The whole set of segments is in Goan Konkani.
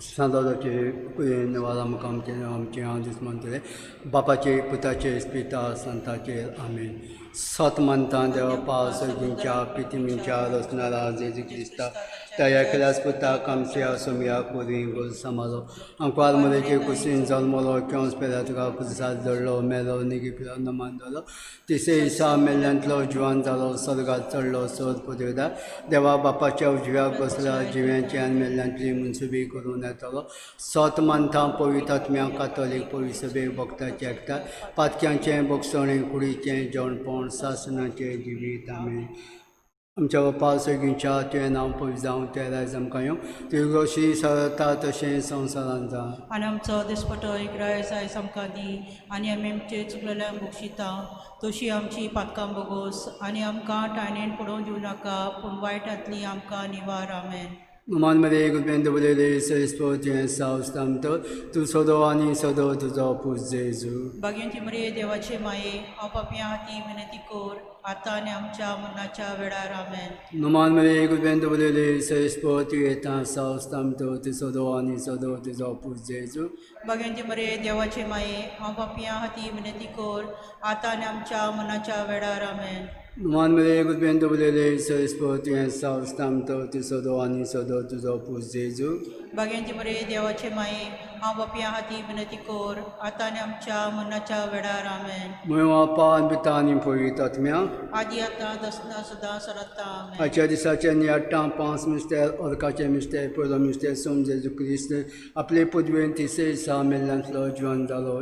सांताचे कुयेन आमकां आमचे आमचे हांव दीस मानतले बापाचे पुताचे इस्पिरिता संताचे आमेन. सत मानता देवा पावस सर्गींच्या पितिमीच्या रचणारा जेजू क्रिस्ता त्या एकल्याच पुताक आमच्या सोमया कोरी गोल सांबाळो आमकां मरेचे कुशीन जल्मलो केंस पेल्या तुका कुसाद जडलो मेलो निगी पिलो नमान जालो तिसरे दिसा मेल्ल्यांतलो जिवान जालो स्वर्गात चडलो सोद पदवेदार देवा बापाच्या उजव्याक बसला जिव्यांची आनी मेल्ल्यांतली मनसुबी करून येतलो. सत मानता पवित्र आत्म्या कातोलीक पवित्र सभेक भक्ताचे एकता पातक्यांचें भोगसणें कुडीचें जेवणपण सासणाचें जिवीत आमेन. आमच्या बापा सगळींच्या तुवें नांव पवित्र जावं तुवें रायज आमकां येवं तुजी गोशी सरता तशें संवसारांत जावं. आनी आमचो दिसपटो एक रायज आयज आमकां दी आनी आमी आमचे चुकलेल्यांक बक्षिता तशी आमची पातकां बोगोस आनी आमकां टायणेन पडोवन दिवं नाका पूण वायटांतली आमकां निवार आमेन. मान मरे गुपेंद बरयले सरिस्पोचें सावस्तामतो तूं सदो आनी सदो तुजो पूत जेजू. बागेंची मरे देवाचे माये हांव पापयां हाती विनंती कर आतां आनी आमच्या मरणाच्या वेळार आमेन. नमान मरे गुपेंद बरयले सरिस्पो तूं येता सावस्तामतो तूं सदो आनी सदो तुजो पूत जेजू. बागेंची मरे देवाचे माये हांव पापयां हाती विनंती कर आतां आनी आमच्या मरणाच्या वेळार आमेन. मान मरे गुपेंद बरयले सरिस्पो तुवें सावस्तामतो तूं सदो आनी सदो तुजो पूत जेजू. बागेंची मरे देवाचे माये हांव पापयां हाती विनंती कर आतां आनी आमच्या मरणाच्या वेळार आमेन. म्हय बापा आनी पिता आनी पवित्र आत्म्या आदी आतां दसना सदां सरता आमेन. आजच्या दिसाचे नियाट्टां पांच मिस्तेर अर्काचे मिस्तेर पयलो मिस्तेर सोम जेजू क्रिस्त आपले पदवेन तिसरे दिसा मेल्ल्यांतलो जिवन जालो.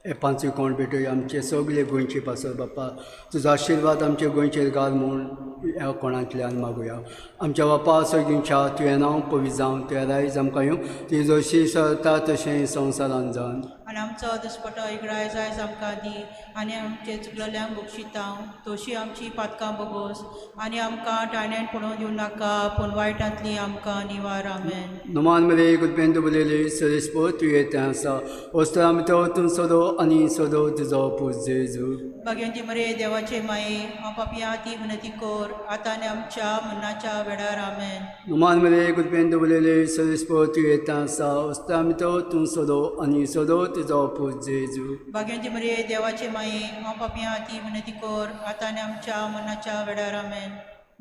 हे पांचूय कोण भेटय आमचे सगळे गोंयचे पासत बाप्पा तुजो आशिर्वाद आमचे गोंयचेर घाल म्हूण ह्या कोणांतल्यान मागुया. आमच्या बापा सगळींच्या तुवें नांव पवित्र जावं तुवें रायज आमकां येवं तुजी जशी सरता तशें संवसारांत जावन. आनी आमचो दिसपटो एक रायज आयज आमकां दी आनी आमचे चुकलेल्यांक बक्षिता तशी आमची पातकां बोगोस आनी आमकां टायण्यान पडोवन दिवं नाका पूण वायटांतली आमकां निवार आमेन. नमान मरे गुदबेंद बरयले सरिस्पो तूं येता आसा वस्त्रां तूं सदो आनी सदो तुजो पूत जेजू. बागेंची मरे देवाचे माये हांव पापयां हाती विनंती कर आतां आनी आमच्या मरणाच्या वेळार आमेन. नमान मरे गुदबेंद बरयले सरिस्पो तूं येता आसा वस्त्रां तूं सदो आनी सदो तुजो पूत जेजू. बागेंची मरे देवाचे माये हांव पापयां हाती विनंती कर आतां आनी आमच्या मरणाच्या वेळार आमेन.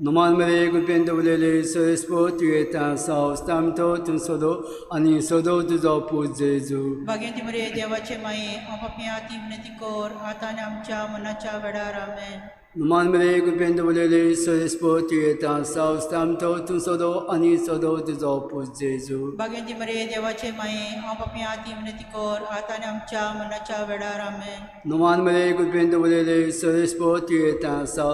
नमान मरे गुदबेंद बरयले सरिस्पो तूं येता आसा वस्त्रां तूं सदो आनी सदो तुजो पूत जेजू. बागेंची मरे देवाचे माये हांव पापयां हाती विनंती कर आतां आनी आमच्या मरणाच्या वेळार आमेन. नमान मरे गुदबेंद बरयले सरिस्पो तूं येता आसा वस्त्रां तूं सदो आनी सदो तुजो पूत जेजू. बागेंची मरे देवाचे माये हांव पापयां हाती विनंती कर आतां आनी आमच्या मरणाच्या वेळार आमेन. नमान मरे गुदबेंद बरयले सरिस्पो तूं येता आसा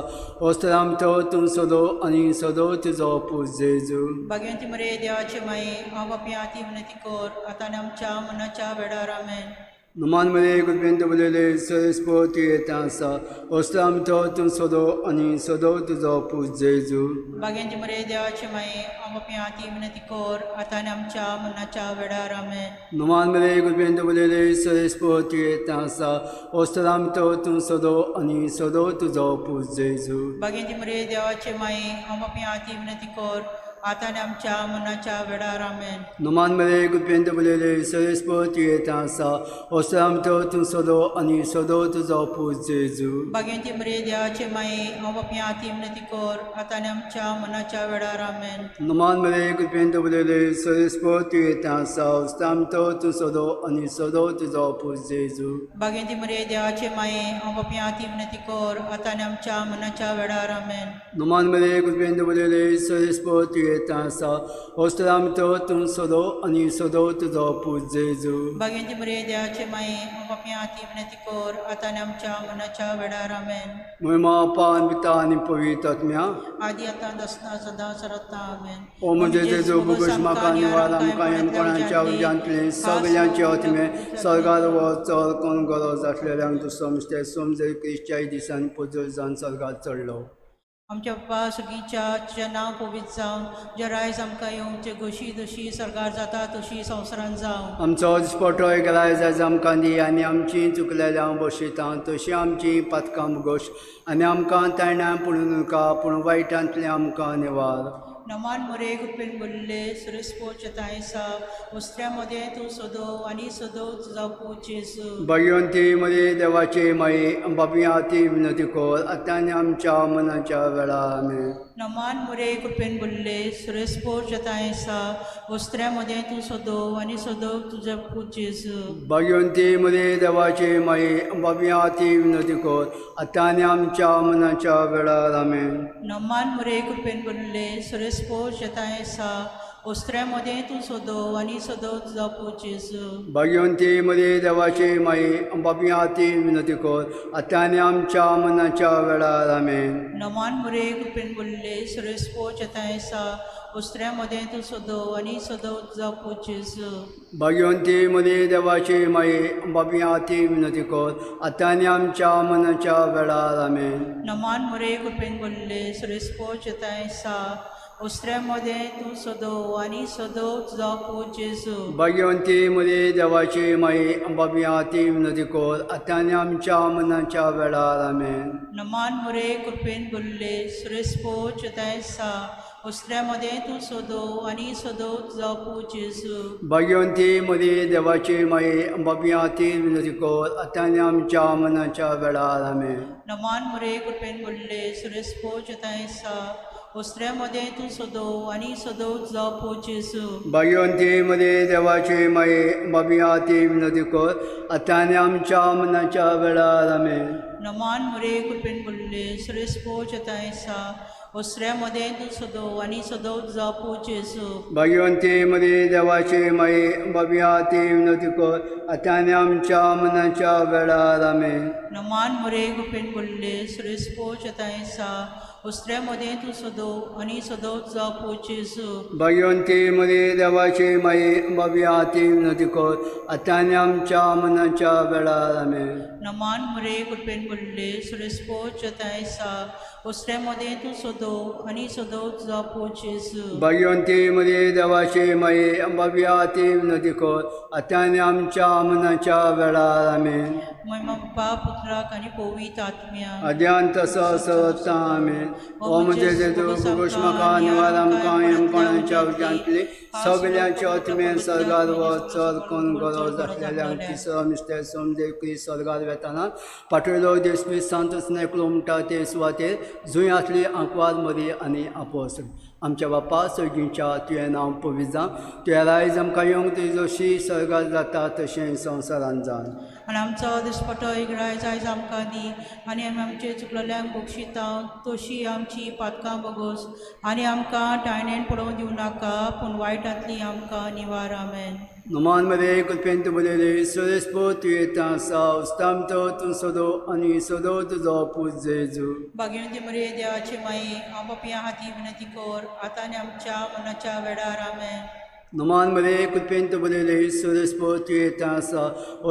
वस्त्रां तूं सदो आनी सदो तुजो पूत जेजू. बागेंची मरे देवाचे माये हांव पापयां हाती विनंती कर आतां आनी आमच्या मरणाच्या वेळार आमेन. नमान मरे गुदबेंद बरयले सरिस्पो तूं येता आसा वस्त्रां तूं सदो आनी सदो तुजो पूत जेजू. बागेंची मरे देवाचे माये हांव पापयां हाती विनंती कर आतां आनी आमच्या मरणाच्या वेळार आमेन. नमान मरे गुदबेंद बरयले सरिस्पो तूं येता आसा वस्त्रां तूं सदो आनी सदो तुजो पूत जेजू. बागेंची मरे देवाचे माये हांव पापयां हाती विनंती कर आतां आनी आमच्या मरणाच्या वेळार आमेन. नमान मरे गुदबेंद बरयले सरिस्पो तूं येता आसा वस्त्रां तूं सदो आनी सदो तुजो पूत जेजू. बागेंची मरे देवाचे माये हांव पापयां हाती विनंती कर आतां आनी आमच्या मरणाच्या वेळार आमेन. नमान मरे गुदबेंद बरयले सरिस्पो तूं येता आसा वस्त्रां तूं सदो आनी सदो तुजो पूत जेजू. बागेंची मरे देवाचे माये हांव पापयां हाती विनंती कर आतां आनी आमच्या मरणाच्या वेळार आमेन. नमान मरे गुदबेंद बरयले सरिस्पो तूं येता आसा वस्त्रां तूं सदो आनी सदो तुजो पूत जेजू. बागेंची मरे देवाचे माये हांव पापयां हाती विनंती कर आतां आनी आमच्या मरणाच्या वेळार आमेन. म्हय बापा आनी पिता आनी पवित्र आत्म्या आदी आतां दसना सदां सरता आमेन. ओ म्हजे जेजू बोगस म्हाका निवार आमकां कोणाच्या उज्यांतले सगळ्यांचे आत्मे स्वर्गार वचोर कोण गरज आसलेल्यांक दुसरो मिस्तेर सोम जेजू क्रिस्ताच्या दिसान पुजो जावन स्वर्गार चडलो. आमच्या बाप्पा सर्गीच्या तुजें नांव पवित्र जावं तुजें रायज आमकां येवं तुजे गोशी जशी सर्गार जाता तशी संवसारांत जावं. आमचो दिसपटो एक रायज आयज आमकां दी आनी आमची चुकलेल्या हांव बसयता तशी आमची पातकां गोश आनी आमकां ताणें पडूं नाका पूण वायटांतलें आमकां निवार. नमान मोरे कृपेन बोल्ले सुरेस्पोचतायसा उस्त्र्या मदें तूं सदो आनी सदो तुजो पूत जेजू. भाग्यवंती मरे देवाचे माये बाबी ती विनंती कर आतां आनी आमच्या मनाच्या वेळार आमेन. नमान मोरे कृपेन बोल्ले सुरेस्पोचतायसा उस्त्र्या मदें तूं सदो आनी सदो तुजो पूत जेजू. भाग्यवंती मरे देवाचे माये बाबी ती विनंती कर आतां आनी आमच्या मनाच्या वेळार आमेन. नमान मोरे कृपेन बोल्ले सुरेस्पोचतायसा उस्त्र्या मदें तूं सदो आनी सदो तुजो पूत जेजू. भाग्यवंती मरे देवाचे माये बाबी ती विनंती कर आतां आनी आमच्या मनाच्या वेळार आमेन. नमान मोरे कृपेन बोल्ले सुरेस्पोचतायसा उस्त्र्या मदें तूं सदो आनी सदो तुजो पूत जेजू. भाग्यवंती मरे देवाचे माये बाबी ती विनंती कर आतां आनी आमच्या मनाच्या वेळार आमेन. नमान मोरे कृपेन बोल्ले सुरेस्पोचतायसा उस्त्र्या मदें तूं सदो आनी सदो तुजो पूत जेजू. भाग्यवंती मरे देवाचे माये बाबी ती विनंती कर आतां आनी आमच्या मनाच्या वेळार आमेन. नमान मोरे कृपेन बोल्ले सुरेस्पोचतायसा उस्त्र्या मदें तूं सदो आनी सदो तुजो पूत जेजू. भाग्यवंती मरे देवाचे माये बाबी ती विनंती कर आतां आनी आमच्या मनाच्या वेळार आमेन. नमान मोरे कृपेन बोल्ले सुरेस्पोचतायसा उस्त्र्या मदें तूं सदो आनी सदो तुजो पूत जेजू. भाग्यवंती मरे देवाचे माये बाबी ती विनंती कर आतां आनी आमच्या मनाच्या वेळार आमेन. नमान मोरे कृपेन बोल्ले सुरेस्पोचतायसा उस्त्र्या मदें तूं सदो आनी सदो तुजो पूत जेजू. भाग्यवंती मरे देवाचे माये बाबी ती विनंती कर आतां आनी आमच्या मनाच्या वेळार आमेन. नमान मोरे कृपेन बोल्ले सुरेस्पोचतायसा उस्त्र्या मदें तूं सदो आनी सदो तुजो पूत जेजू. भाग्यवंती मरे देवाचे माये बाबी ती विनंती कर आतां आनी आमच्या मनाच्या वेळार आमेन. नमान मोरे कृपेन बोल्ले सुरेस्पोचतायसा उस्त्र्या मदें तूं सदो आनी सदो तुजो पूत जेजू. भाग्यवंती मरे देवाचे माये बाबी ती विनंती कर आतां आनी आमच्या मनाच्या वेळार आमेन. महिमा बापा पुत्राक आनी पवित्र आत्म्या आद्यान तसो असता आमेन. ओ म्हजे जेजू भोगोश म्हाका निवार आमकां यमकोणाच्या उज्यांतली सगल्यांच्या आत्म्यान सर्गार वच चल कोण गरज आसलेल्यांक तिसरो मिस्टर सोमदेव क्रिस्त स्वर्गार वेताना पाठयलो देशमी सांतच नेकलो म्हणटा ते सुवातेर जंय आसली आंकवार मरी आनी आपोस. आमच्या बापा सर्गीच्या तुवें नांव पवित्र जावं, तुवें रायज आमकां येवंक तुजो शी सर्गार जाता तशें संवसारान जावन. आनी आमचो दिसपटो इगडाय आयज आमकां दी आनी आमी आमचे चुकलेल्यांक बक्षिता तशी आमची पातकां बगोस आनी आमकां टायणेन पडोवंक दिवं नाका पूण वायटांतली आमकां निवार आमेन. नमान मरे कृपेन तूं बरयले सुरेस्पो तुवें आसा उस्तामतो तूं सदो आनी सदो तुजो पूत जेजू. भाग्यवंती मरे देवाचे माये हांव पापयां हाती विनंती कर आतां आनी आमच्या मनाच्या वेळार आमेन. नमान मरे कृपेन तूं बरयले सुरेस्पो तुवें आसा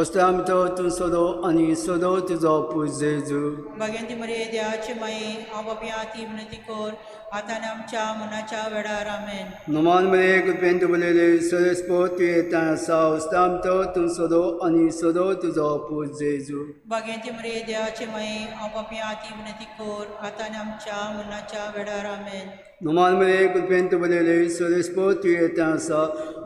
उस्तामतो तूं सदो आनी सदो तुजो पूत जेजू. भाग्यवंती मरे देवाचे माये हांव पापयां हाती विनंती कर आतां आनी आमच्या मनाच्या वेळार आमेन. नमान मरे कृपेन तूं बरयले सुरेस्पो तुवें आसा उस्तामतो तूं सदो आनी सदो तुजो पूत जेजू. भाग्यवंती मरे देवाचे माये हांव पापयां हाती विनंती कर आतां आनी आमच्या मनाच्या वेळार आमेन. नमान मरे कृपेन तूं बरयले सुरेस्पो तुवें आसा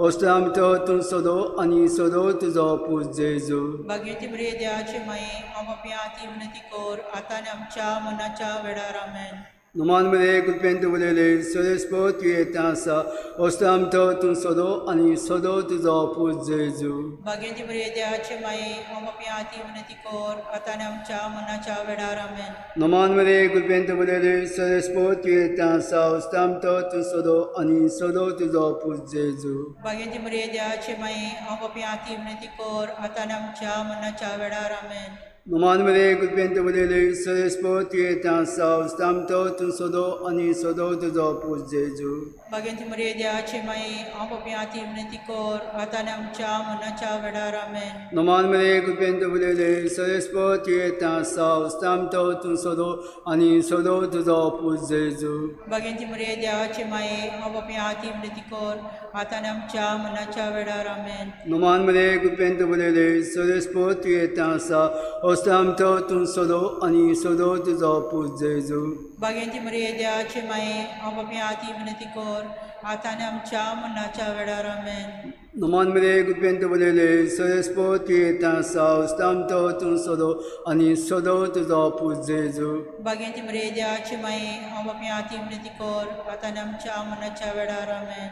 उस्तामतो तूं सदो आनी सदो तुजो पूत जेजू. भाग्यवंती मरे देवाचे माये हांव पापयां हाती विनंती कर आतां आनी आमच्या मनाच्या वेळार आमेन. नमान मरे कृपेन तूं बरयले सुरेस्पो तुवें आसा उस्तामतो तूं सदो आनी सदो तुजो पूत जेजू. भाग्यवंती मरे देवाचे माये हांव पापयां हाती विनंती कर आतां आनी आमच्या मनाच्या वेळार आमेन. नमान मरे कृपेन तूं बरयले सुरेस्पो तुवें आसा उस्तामतो तूं सदो आनी सदो तुजो पूत जेजू. भाग्यवंती मरे देवाचे माये हांव पापयां हाती विनंती कर आतां आनी आमच्या मनाच्या वेळार आमेन. नमान मरे कृपेन तूं बरयले सुरेस्पो तुवें आसा उस्तामतो तूं सदो आनी सदो तुजो पूत जेजू. भाग्यवंती मरे देवाचे माये हांव पापयां हाती विनंती कर आतां आनी आमच्या मनाच्या वेळार आमेन. नमान मरे कृपेन तूं बरयले सुरेस्पो तुवें आसा उस्तामतो तूं सदो आनी सदो तुजो पूत जेजू. भाग्यवंती मरे देवाचे माये हांव पापयां हाती विनंती कर आतां आनी आमच्या मनाच्या वेळार आमेन. नमान मरे कृपेन तूं बरयले सुरेस्पो तुवें आसा ओस्तामतो तूं सदो आनी सदो तुजो पूत जेजू. बागेंती मरिये देवाचे माये, हांव बापी आती विनंती कर, आतां आनी आमच्या मरणाच्या वेळार. आमेन. नमन मरे कृपेंत बरयले सरस्पती आसा ओस्तामतो तूं सदो आनी सदो तुजो पूत जेजू. बागेंती मरिये देवाचे माये, हांव बापी आती विनंती कर, आतां आनी आमच्या मरणाच्या वेळार. आमेन.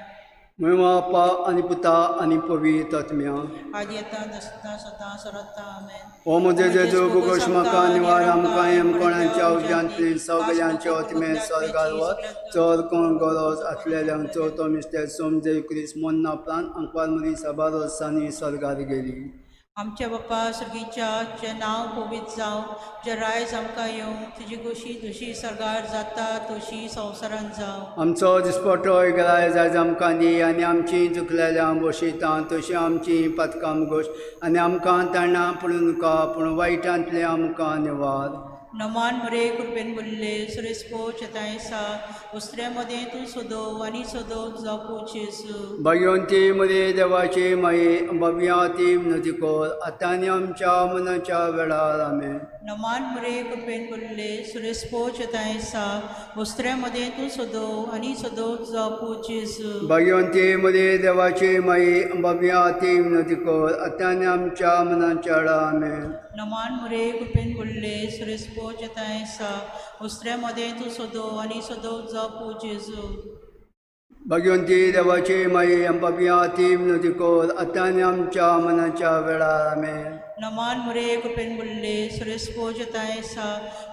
म्हळ्या बापा आनी पुता आनी पवित्र आत्म्या. आदी येता दसता सदां सरता. आमेन. ओ म्हजे जेजू भोगोश म्हाका निवार आमकां हेमकोणाच्या उज्यांतली सगळ्यांच्या आत्मे स्वर्गार वच, चड कोण गरज आसलेल्यांक चवथो मिस्तेर सोम जेजू क्रिस्त मोन्ना प्राण आंकवार मरी साबार वर्सांनी स्वर्गार गेली. आमच्या बाप्पा सर्गीच्या, तुजें नांव पवित्र जावं, तुजें रायज आमकां येवं, तुजी गोशी जशी सर्गार जाता तशी संवसारान जावं. आमचो दिसपटो एकलाय जायज आमकां दी आनी आमची चुकलेल्या बशयता तशी आमची पातकां गोश आनी आमकां ताणा पडूं नाका पूण वायटांतलें आमकां निवार. नमान मरे कृपेन बोल्ले सुरेस्पो चेताय सा उस्त्र्या मदें तूं सोदो आनी सोदो तुजो पूत जेजू. भगवंती मरे देवाची माये बाबया ती विनंती कर आतां आनी आमच्या मनाच्या वेळार. आमेन. नमान मरे कृपेन बोल्ले सुरेस्पो चेताय सा उस्त्र्या मदें तूं सोदो आनी सोदो तुजो पूत जेजू. भगवंती मरे देवाची माये बाबया ती विनंती कर आतां आनी आमच्या मनाच्या वेळार. आमेन. नमान मरे कृपेन बोल्ले सुरेस्पो चेताय सा उस्त्र्या मदें तूं सोदो आनी सोदो तुजो पूत जेजू. भगवंती देवाची माये बाबया ती विनंती कर आतां आनी आमच्या मनाच्या वेळार. आमेन. नमान मरे कृपेन बोल्ले सुरेस्पो चेताय सा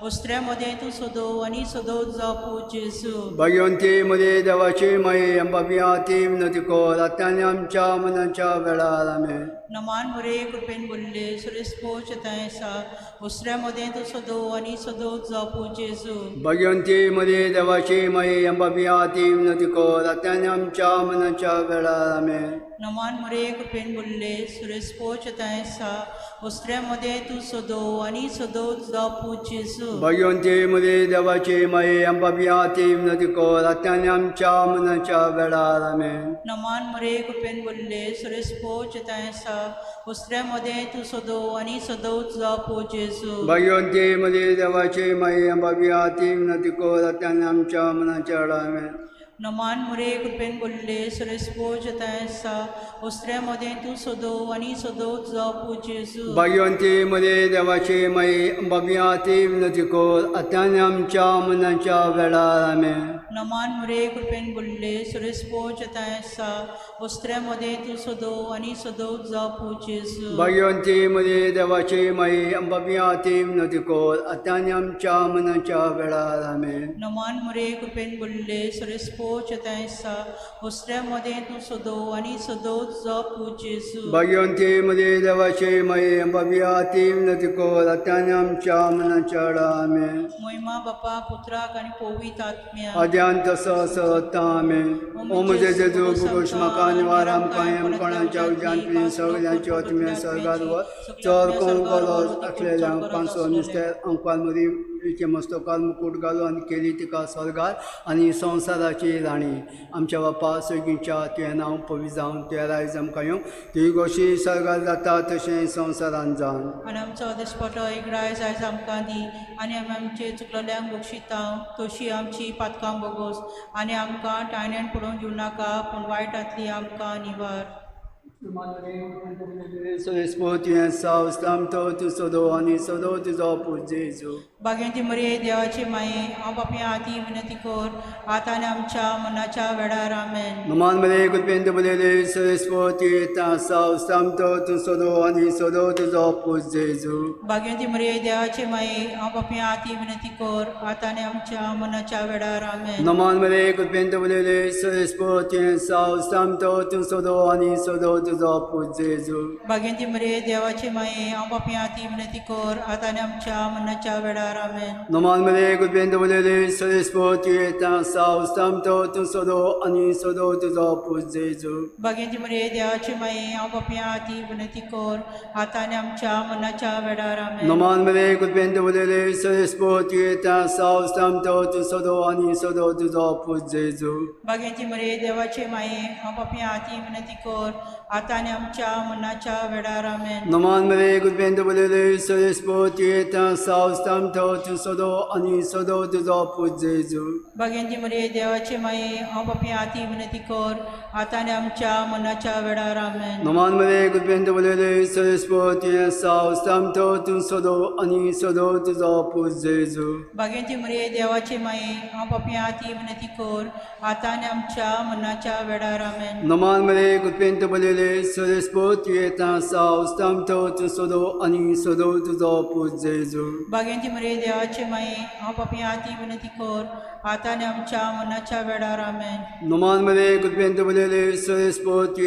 उस्त्र्या मदें तूं सोदो आनी सोदो तुजो पूत जेजू. भगवंती मरे देवाची माये बाबया ती विनंती कर आतां आनी आमच्या मनाच्या वेळार. आमेन. नमान मरे कृपेन बोल्ले सुरेस्पो चेताय सा उस्त्र्या मदें तूं सोदो आनी सोदो तुजो पूत जेजू. भगवंती मरे देवाची माये बाबया ती विनंती कर आतां आनी आमच्या मनाच्या वेळार. आमेन. नमान मरे कृपेन बोल्ले सुरेस्पो चेताय सा उस्त्र्या मदें तूं सोदो आनी सोदो तुजो पूत जेजू. भगवंती मरे देवाची माये बाबया ती विनंती कर आतां आनी आमच्या मनाच्या वेळार. आमेन. नमान मरे कृपेन बोल्ले सुरेस्पो चेताय सा उस्त्र्या मदें तूं सोदो आनी सोदो तुजो पूत जेजू. भगवंती मरे देवाची माये बाबया ती विनंती कर आतां आनी आमच्या मनाच्या वेळार. आमेन. नमान मरे कृपेन बोल्ले सुरेस्पो चेताय सा उस्त्र्या मदें तूं सोदो आनी सोदो तुजो पूत जेजू. भगवंती मरे देवाची माये बाबया ती विनंती कर आतां आनी आमच्या मनाच्या वेळार. आमेन. नमान मरे कृपेन बोल्ले सुरेस्पो चेताय सा उस्त्र्या मदें तूं सोदो आनी सोदो तुजो पूत जेजू. भगवंती मरे देवाची माये बाबया ती विनंती कर आतां आनी आमच्या मनाच्या वेळार. आमेन. नमान मरे कृपेन बोल्ले सुरेस्पो चेताय सा उस्त्र्या मदें तूं सोदो आनी सोदो तुजो पूत जेजू. भगवंती मरे देवाची माये बाबया ती विनंती कर आतां आनी आमच्या मनाच्या वेळार. आमेन. मोहिमा बापा पुत्राक आनी पवित्र आत्म्या. आद्यान तसो असता. आमेन. ओ म्हजे जेजू भोगोश म्हाका निवार आमकां हेमकोणाच्या उज्यांतली सगळ्यांच्या आत्म्या स्वर्गार वच, चड कोण गरज आसलेल्यांक पांचसो मिस्तेर अंकवार मदीं मस्तकार मुकूट घालू आनी केली तिका स्वर्गार आनी संवसाराची राणी. आमच्या बापा सर्गीच्या, तुवें नांव पवित्र जावन, तुवें रायज आमकां येवं, तुजी गोशी स्वर्गार जाता तशें संवसारान जावन. आनी आमचो दिसपटो एक रायज आयज आमकां दी आनी आमी आमचे चुकलेल्यांक बक्षिता तशी आमची पातकां बोगोस आनी आमकां टायण्यान पडोवन दिवं नाका पूण वायटांतली आमकां निवार. तुवें सावस्ताम तो तूं सदो आनी सदो तुजो पूत जेजू. बागेंती मरिये देवाची माये, हांव पापया आती विनंती कर, आतां आनी आमच्या मनाच्या वेळार. आमेन. नमान मरे कृपेंत बरयले सरस्वती सावस्ताम तो तूं सदो आनी सदो तुजो पूत जेजू. बागेंती मरिये देवाची माये, हांव पापया आती विनंती कर, आतां आनी आमच्या मनाच्या वेळार. आमेन. नमान मरे कृपेंत बरयले सरस्वती सावस्ताम तो तूं सदो आनी सदो तुजो पूत जेजू. बागेंती मरिये देवाची माये, हांव पापया आती विनंती कर, आतां आनी आमच्या मनाच्या वेळार. आमेन. नमान मरे कृपेंत बरयले सरस्वती सावस्ताम तो तूं सदो आनी सदो तुजो पूत जेजू. बागेंती मरिये देवाची माये, हांव पापया आती विनंती कर, आतां आनी आमच्या मनाच्या वेळार. आमेन. नमान मरे कृपेंत बरयले सरस्वती सावस्ताम तो तूं सदो आनी सदो तुजो पूत जेजू. बागेंती मरिये देवाची माये, हांव पापया आती विनंती कर, आतां आनी आमच्या मनाच्या वेळार आमेन. नमान मरे कृपेन बोलले सरस्वती सावस्ताम तू सदो आनी सदो तुजो पूत जेजू. भगिनी मरे देवाचे माये हांव पापी आती विनंती कर आतां आनी आमच्या मनाच्या वेळार आमेन. नमान मरे कृपेन बोलले सरस्वती सावस्ताम तू सदो आनी सदो तुजो पूत जेजू. भगिनी मरे देवाचे माये हांव पापी आती विनंती कर आतां आनी आमच्या मनाच्या वेळार आमेन. नमान मरे कृपेन बोलले सरस्वती सावस्ताम तू सदो आनी सदो तुजो पूत जेजू. भगिनी मरे देवाचे माये हांव पापी आती विनंती कर आतां आनी आमच्या मनाच्या वेळार आमेन. नमान मरे कृपेन बोलले सरस्वती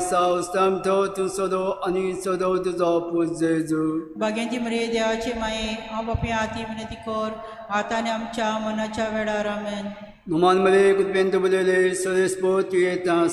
सावस्ताम तू सदो आनी सदो तुजो पूत जेजू. भगिनी मरे देवाचे माये हांव पापी आती विनंती कर आतां आनी आमच्या मनाच्या वेळार आमेन. नमान मरे कृपेन बोलले सरस्वती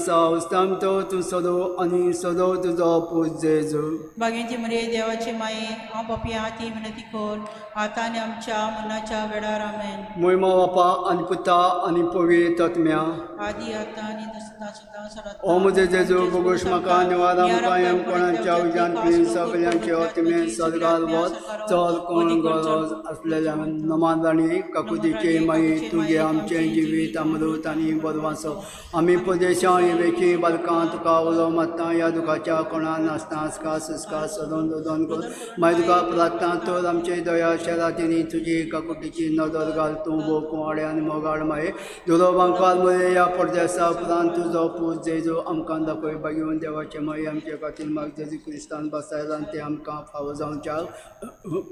सावस्ताम तू सदो आनी सदो तुजो पूत जेजू. भगिनी मरे देवाचे माये हांव पापी आती विनंती कर आतां आनी आमच्या मनाच्या वेळार आमेन. मोयमा बापा आनी पुता आनी पवित्र आत्म्या. आदी आतां आनी सदां सदां. ओ म्हजे जेजू बोगोश म्हाका निवारा कायम कोणाच्या उज्यान पी सगल्यांचे आत्मे सर्गार वच चल कोण गरज आसलेल्या. नमान राणी काकुतीचे माई तुगे आमचें जिवीत अमृत आनी बरवासो. आमी प्रदेशां वेची बालकां तुका उलो मारता ह्या दुखाच्या कोणा नासता आसका सुस्का सदोन दोन कर मागीर तुका प्रार्थना तर आमचे दया शेरातिनी तुजी काकुटीची नदर घाल तूं भोव कुंवाडे आनी मोगाळ माये दुरो बांकार मरे ह्या परदेसा उपरांत तुजो पूत जेजू आमकां दाखय. बागेवन देवाचे माई आमचे खातीर माग जेजू क्रिस्तान बसायला ते आमकां फावो जावच्या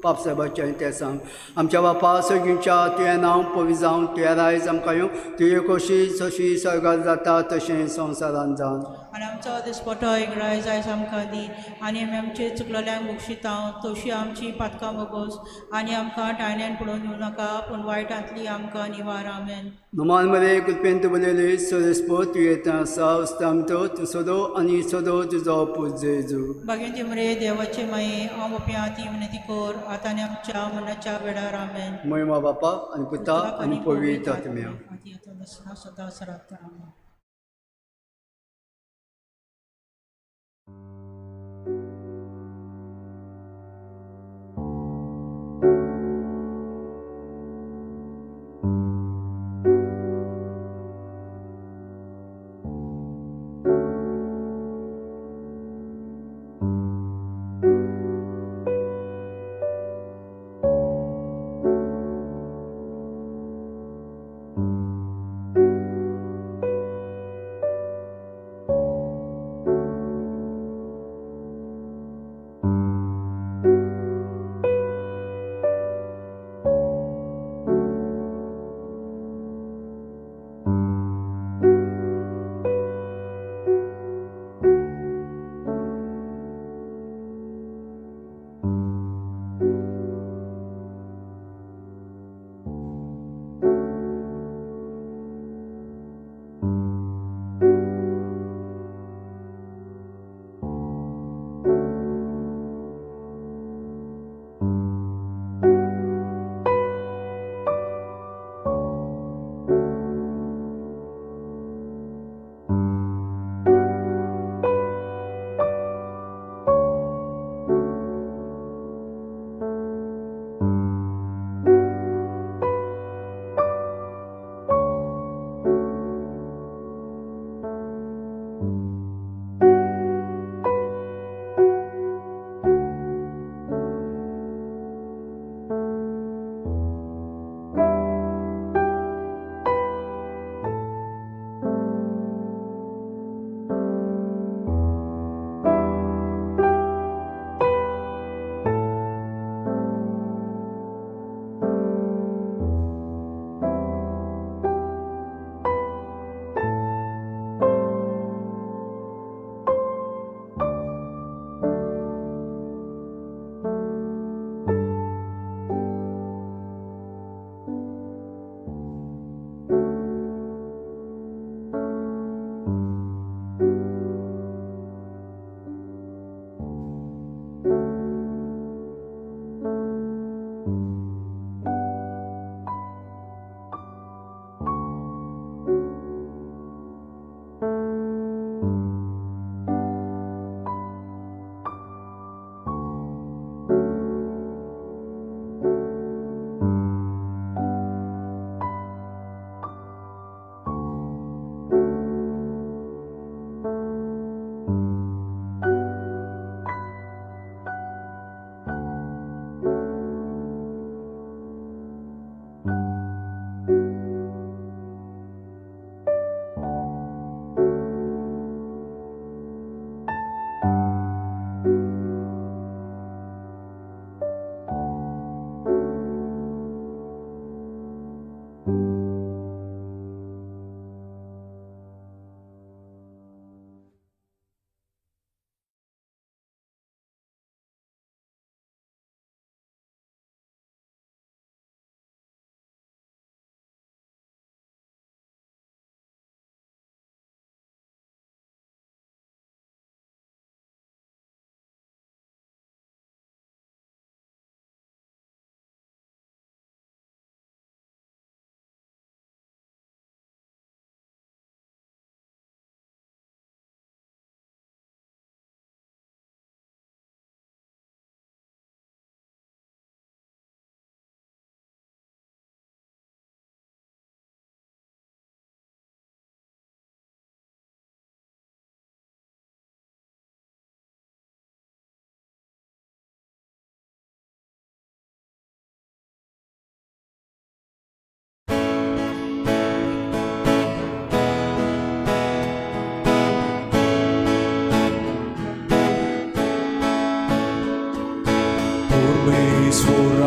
पापसाहेबाचें तें सांग. आमच्या बापा सगळींच्या तुवें नांव पवित्र जावन तुवें रायज आमकां येवं तुजे खोशी जशी सर्गार जाता तशें संवसारान जावन. आनी आमचो दिसपटो एक आयज आमकां दी आनी आमी आमचे चुकलेल्यांक बक्षिता तशी आमची पातकां बोगोस आनी आमकां टायण्यान पडोवन दिवं नाका पूण वायटांतली आमकां निवार आमेन. नमान मरे कृपेन बोलले सरस्वत तुवें सावस्ताम तूं सदो आनी सदो तुजो पूत जेजू. भगिनी मरे देवाचे माये हांव पापी आती विनंती कर आतां आनी आमच्या मनाच्या वेळार आमेन. मोयमा बापा आनी पुता आनी पवित्र आत्म्या. आदी आतां सदां सदां आमेन.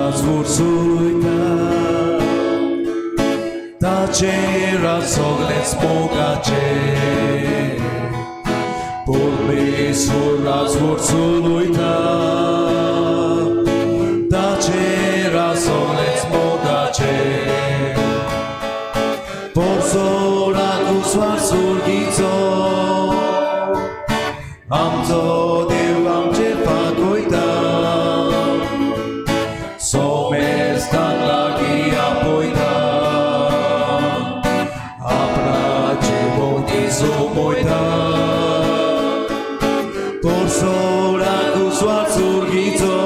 राजवरसुयता ताचेर सगळेच मोगाचे परमेश्वर राजवरसुयता ताचेर सगळेच मोगाचे पोरसोराक उस्वार सुर्गीचो आमचो देव आमचेर फागोयता सोमेस्ताक लागीं आपयता आपणाचे भोंवती सोंपयता पोरसोराक उस्वार सुर्गीचो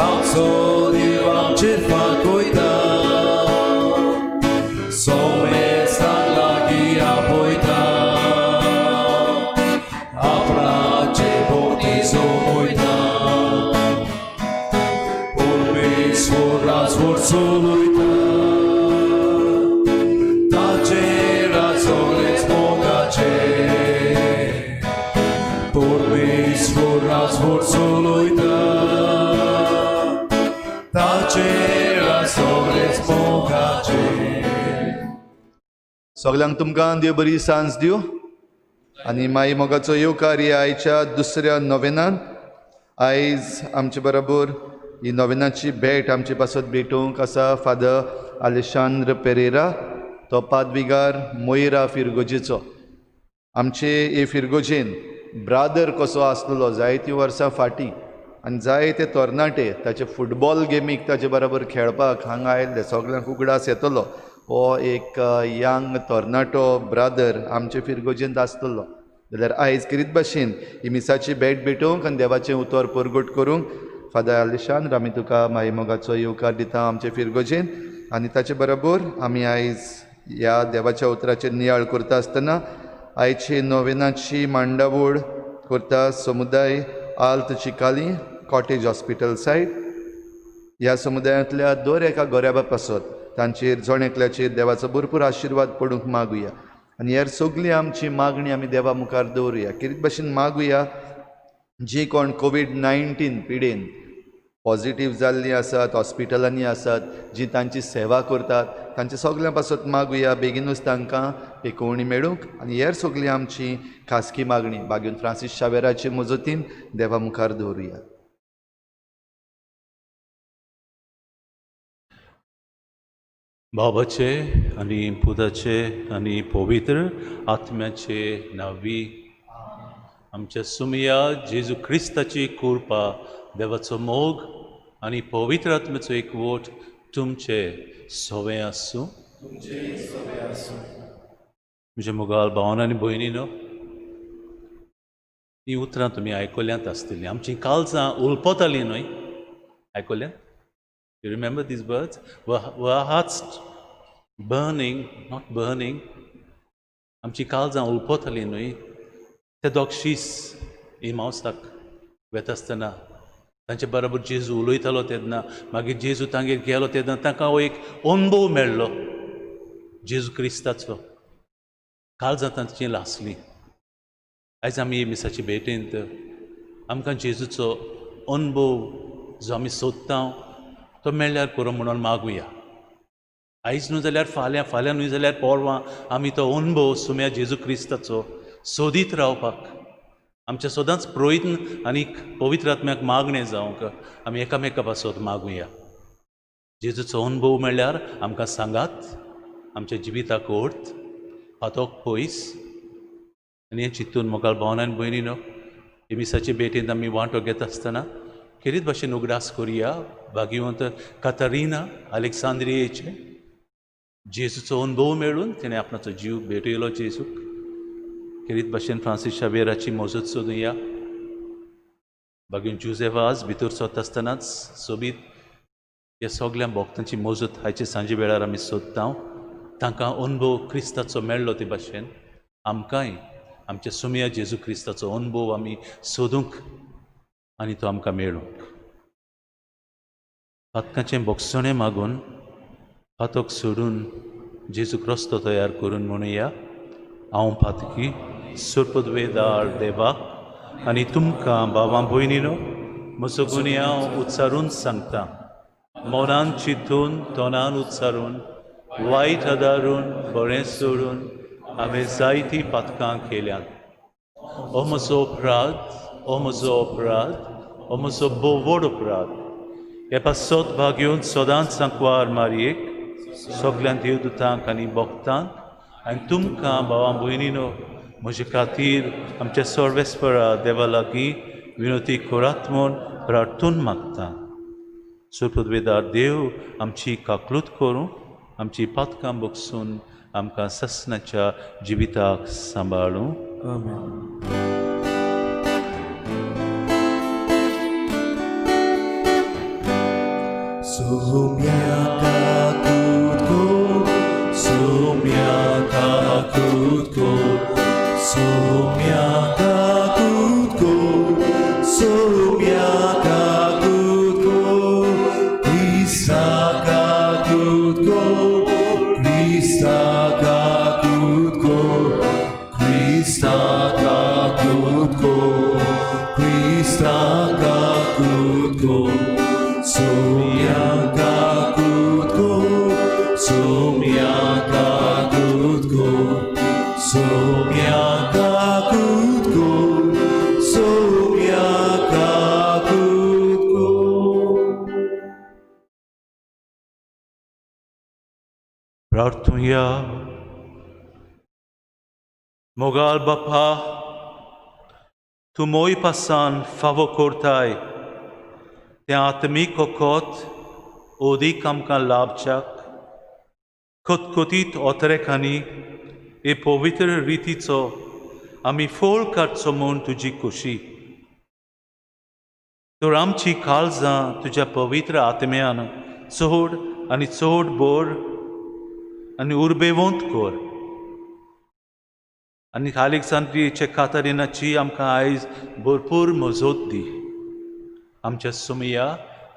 आमचो देव आमचेर फागोयता सोमेस्ताक लागीं आपयता आपणाचे भोंवती सोंपयता परमेश्वर राजवट चलयता ताचेर सगळेच मोगाचे परमेश्वर राजवट चलयता ताचेर सगळेच मोगाचे. सगल्यांक तुमकां देव बरी सांज दिवं आनी माई मोगाचो येवकार ह्या आयच्या दुसऱ्या नोवेनान. आयज आमचे बरोबर ही नोवेनाची भेट आमचे पासत भेटोवंक आसा फादर आलेशांद्र पेरेरा, तो पादविगार मोयरा फिरगोजेचो. आमचे हे फिरगोजेन ब्रादर कसो आसलेलो जायतीं वर्सां फाटीं आनी जायते तरणाटे ताचे फुटबॉल गेमीक ताचे बरोबर खेळपाक हांगा आयिल्ले. सगल्यांक उगडास येतलो हो एक यंग तरणाटो ब्रादर आमचे फिरगोजेंत आसतलो. जाल्यार आयज किरीत भाशेन ही मिसाची भेट भेटोवंक आनी देवाचें उतर परगट करूंक फादर आलिशान आमी तुका माई मोगाचो येवकार दिता आमचे फिरगोजेन. आनी ताचे बरोबर आमी आयज ह्या देवाच्या उतराचेर नियाळ करता आसतना आयची नोवेनाची मांडावळ करता समुदाय आल्त चिकाली कॉटेज हॉस्पिटल सायड. ह्या समुदायांतल्या दर एका गोऱ्याबा पासत तांचेर जण एकल्याचेर देवाचो भरपूर आशिर्वाद पडूंक मागुया आनी हेर सगळी आमची मागणी आमी देवा मुखार दवरुया. कितें भाशेन मागुया जी कोण कोवीड-19 पिडेन पॉझिटीव जाल्लीं आसात, हॉस्पिटलांनी आसात, जी तांची सेवा करतात तांचे सगळ्यां पासत मागुया बेगीनूच तांकां पेकोवणी मेळूंक. आनी हेर सगळी आमची खासगी मागणी बागेवन फ्रांसीस शावेराचे मजतीन देवा मुखार दवरुया. बाबाचे आनी पुताचे आनी पवित्र आत्म्याचे नांवी आमच्या सुमया जेजू क्रिस्ताची कृपा, देवाचो मोग आनी पवित्र आत्म्याचो एकवट तुमचे सवे आसूं. म्हजे मोगाल भावन आनी भयणीनो, हीं उतरां तुमी आयकल्यांत आसतलीं. आमचीं काळजां उलपतालीं न्हय, आयकल्यांत? You remember these words? Were our hearts burning, not burning? आमची काळजां उलपतालीं न्हय. ते दोग शीस इमावसाक वेता आसतना तांचे बरोबर जेजू उलयतालो तेन्ना, मागीर जेजू तांगेर गेलो तेन्ना तांकां हो एक अणभव मेळ्ळो जेजू क्रिस्ताचो. काळजां तांची लासलीं. आयज आमी मिसाचे भेटेंत आमकां जेजूचो अणभव जो आमी सोदता तो मेळ्ळ्यार पुरो म्हणून मागुया. आयज न्हू जाल्यार फाल्यां, फाल्यां न्हय जाल्यार परवां आमी तो अणभव सुम्या जेजू क्रिस्ताचो सोदीत रावपाक आमच्या सदांच प्रयत्न आनी पवित्र आत्म्याक मागणें जावंक आमी एकामेका पासत मागुया. जेजूचो अणभव मेळ्ळ्यार आमकां सांगात, आमच्या जिविताक अर्थ फातोक पयस. आनी हें चिंतून मोगाल भावन आनी भयणीनो, हे मिसाचे भेटेंत आमी वांटो घेता आसतना खेरीत भाशेन उगडास करुया भाग्यवंत कातरिना अलेक्सांद्रियेचे. जेजूचो अणभव मेळून तिणें आपणाचो जीव भेटयलो जेजूक. खेरीत भाशेन फ्रांसीस शावेराची मजत सोदुया. भाग्यवंत जुझेफ भितर सरता आसतनाच सोबीत ह्या सगल्या भक्तांची मजत आयचे सांजे वेळार आमी सोदता. तांकां अणभव क्रिस्ताचो मेळ्ळो ते भाशेन आमकांय आमच्या सुमया जेजू क्रिस्ताचो अणभव आमी सोदूंक आनी तो आमकां मेळूंक. पातकाचें बोगसणें मागून पातक सोडून जेजूक रस्तो तयार करून म्हणुया, हांव पातकी सोरपदवेदार देवा आनी तुमकां भावां भयणीनो म्हजो गुन्यांव उच्चारून सांगता. मनान चिंतून तोंडान उच्चारून वायट आदारून बरें सोडून हांवें जायतीं पातकां केल्यांत. हो म्हजो अपराध, हो म्हजो अपराध, हो म्हजो भोव व्हड अपराध. हे पासत भागेवन सदांच सांकवार मारयेक सगळ्या देवदूतांक आनी भक्तांक आनी तुमकां भावां भयणीनो म्हजे खातीर आमच्या सर्वेस्परा देवा लागीं विनोती करात म्हूण प्रार्थून मागता. सुपुदवेदार देव आमची काकलूत करूं, आमची पातकां बगसून आमकां ससनाच्या जिविताक सांबाळूं. आमेन. Sumyakakutko, sumyakakutko, sumyakakutko, sumyakakutko, Kristakakutko, Kristakakutko, Kristakakutko, Kristakakutko, Sumyakakutko, sumyakakutko, sumyakakutko, sumyakakutko. प्रार्थुया. मोगाल बापा, तूं मोय पासान फावो करताय तें आत्मीक ओकोत ओदीक आमकां लाभच्याक खतखतीत ओतरेकांनी हे पवित्र रितीचो आमी फोळ काडचो म्हूण तुजी खोशी. तर आमची काळजां तुज्या पवित्र आत्म्यान चड आनी चड बोर आनी उर्बेवंत कर. आनी आलेक्सांद्रियेचे कातारिनाची आमकां आयज भरपूर मजत दी. आमच्या सुमया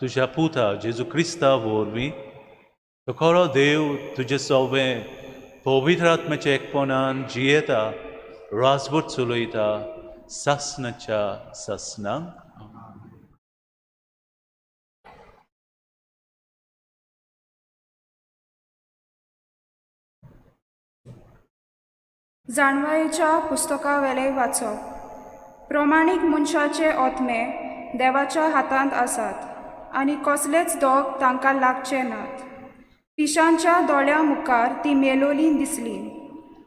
तुज्या पुता जेजू क्रिस्ता वरवीं तो खरो देव तुजें सवें पवित्र आत्म्याच्या एकपणान जियेता, राजवट चलयता सासनाच्या सासनाक. जाणवायेच्या पुस्तकावेलें वाचप. प्रमाणीक मनशाचे ओतमे देवाच्या हातांत आसात आनी कसलेच दोग तांकां लागचे नात. पिशांच्या दोळ्यां मुखार ती मेलोली दिसली.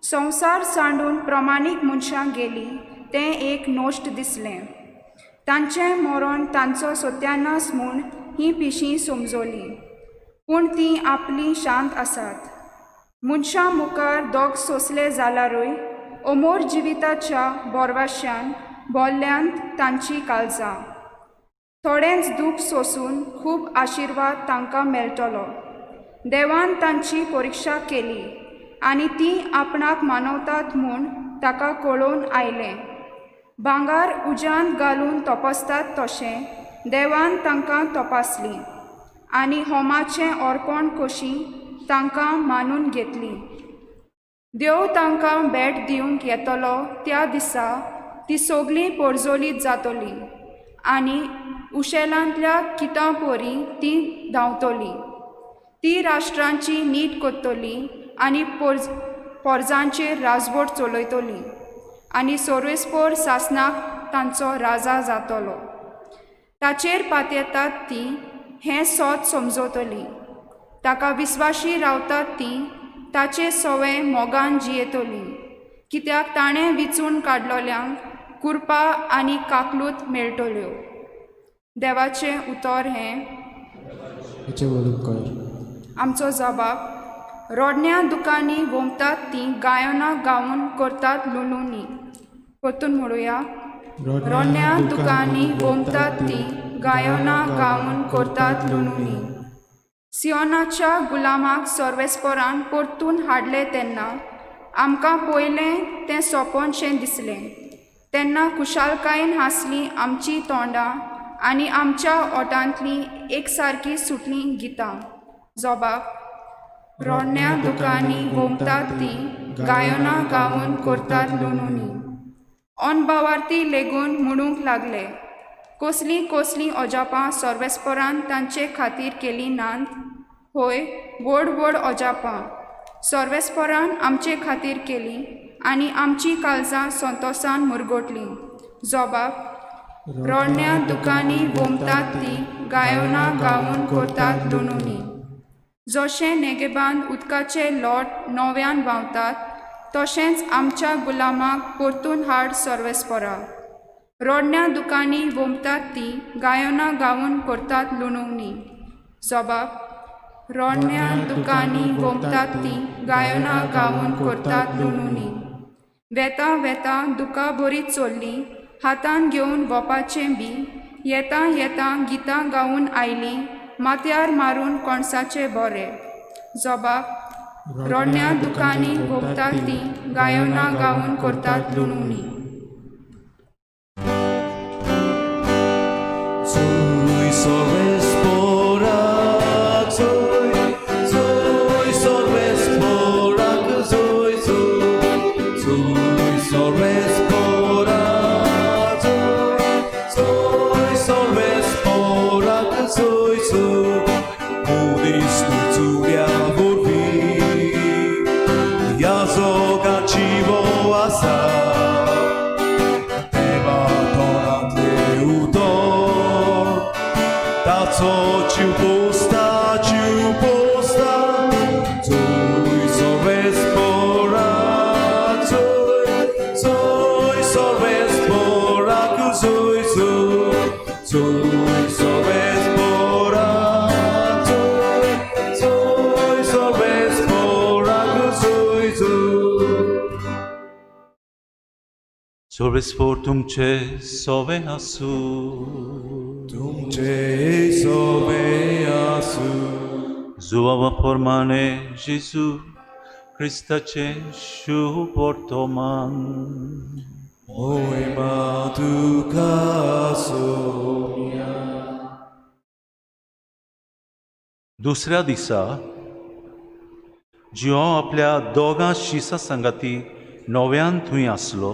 संवसार सांडून प्रमाणीक मनशां गेली तें एक नश्ट दिसलें. तांचें मरण तांचो सत्यानाश म्हूण हीं पिशीं समजलीं, पूण तीं आपलीं शांत आसात. मनशां मुखार दोग सोंसले जाल्यारूय अमोर जिविताच्या बोरवाश्यान बोल्ल्यांत तांची काळजां. थोडेंच दूख सोंसून खूब आशिर्वाद तांकां मेळटलो. देवान तांची परिक्षा केली आनी तीं आपणाक मानवतात म्हूण ताका कळोवन आयलें. भांगर उज्यांत घालून तपासतात तशें देवान तांकां तपासलीं आनी होमाचें अर्पण कशी तांकां मानून घेतली. देव तांकां भेट दिवंक येतलो त्या दिसा ती सगळीं पोरजोलीत जातली आनी उशेलांतल्या किटां परी ती धांवतली. ती राष्ट्रांची नीट करतली आनी पोरजांचेर राजवट चलयतली आनी सोर्वेस्पोर सासनाक तांचो राजा जातलो. ताचेर पातयेतात ती हें सोद समजतली. ताका विस्वाशी रावतात ती ताचे सवे मोगान जियेतली, कित्याक ताणें विचून काडलोल्यांक कुरपा आनी काकलूत मेळटल्यो. देवाचें उतर हें. आमचो जबाब. रोडण्या दुकांनी गोमतात तीं गायनां गावन करतात लुलुनी. परतून म्हणुया. रोडण्या दुकांनी गोमतात तीं गायनां गावन करतात लुलुनी. सियोनाच्या गुलामाक सर्वेस्परान परतून हाडलें तेन्ना आमकां पयलें तें सोंपनशें दिसलें. तेन्ना खुशालकायेन हांसलीं आमचीं तोंडां आनी आमच्या ओटांतलीं एकसारकीं सुटलीं गितां. जोबाब. रोडण्या दुकांनी गोमतात तीं गायनां गावन करतात लुनुनी. अनभावार्थी लेगून म्हणूंक लागले, कसलीं कसलीं अजापां सर्वेस्परान तांचे खातीर केलीं नात? होय, व्हड व्हड अजापां सर्वेस्परान आमचे खातीर केलीं आनी आमचीं काळजां संतोसान मुरगटलीं. जबाब रडण्या दुकांनी गोमतात तीं गायोना गावन करतात लुणुनी. जशें नेगेबान उदकाचे लोट नव्यान व्हांवतात तशेंच आमच्या गुलामाक परतून हाड सर्वेस्परा. रडण्या दुकांनी वोमतात तीं गायोना गावन करतात लुणुनी. जबाब रडण्या दुकांनी वोमतात तीं गायोना गावन करतात लुणुनी. वेता वेता दुकां बरी चल्लीं हातान घेवन वपाचें बी येता येता गितां गावन आयलीं माथ्यार मारून कणसाचे बोरे. जबाब रडण्या दुकांनी गोपतात तीं गायोना गावन करतात लुणुनी. Soy sorvesporak, soy, soy sorvesporak, soy, soy, soy sorvesporak, soy, soy sorvesporak, soy, soy, Munis nuțuria vorbi, Iazoga civo asa, Teva tonate utor, Taco ciu posta, ciu posta, Zoi sorvesporak, zoi, zoi sorvesporak, zoi, zoi, zoi sorvesporak, zoi, zoi sorvesporak, zoi, zoi. सर्वेस्पोर तुमचे सोवे आसूं. तुमचे सोवे आसूं. जुवावा प्रमाणे जेजू क्रिस्ताचें शुभ वर्तमान. मोहिमा तुका सोम्या. दुसऱ्या दिसा जियो आपल्या दोगां शिसां सांगाती नव्यान थंय आसलो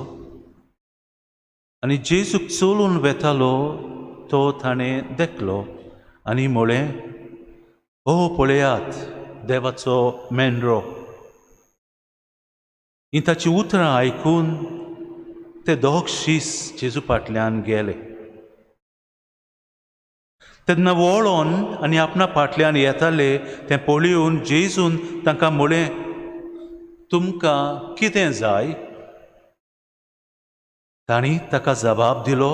आनी जेजूक चलून वेतालो तो ताणें देखलो आनी म्हळें, ओ पळयात देवाचो मेंढरो. हीं ताचीं उतरां आयकून ते दोग शीस जेजू फाटल्यान गेले. तेन्ना वळोन आनी आपणा फाटल्यान येताले तें पळोवन जेजून तांकां म्हळें, तुमकां कितें जाय? तांणी ताका जबाब दिलो,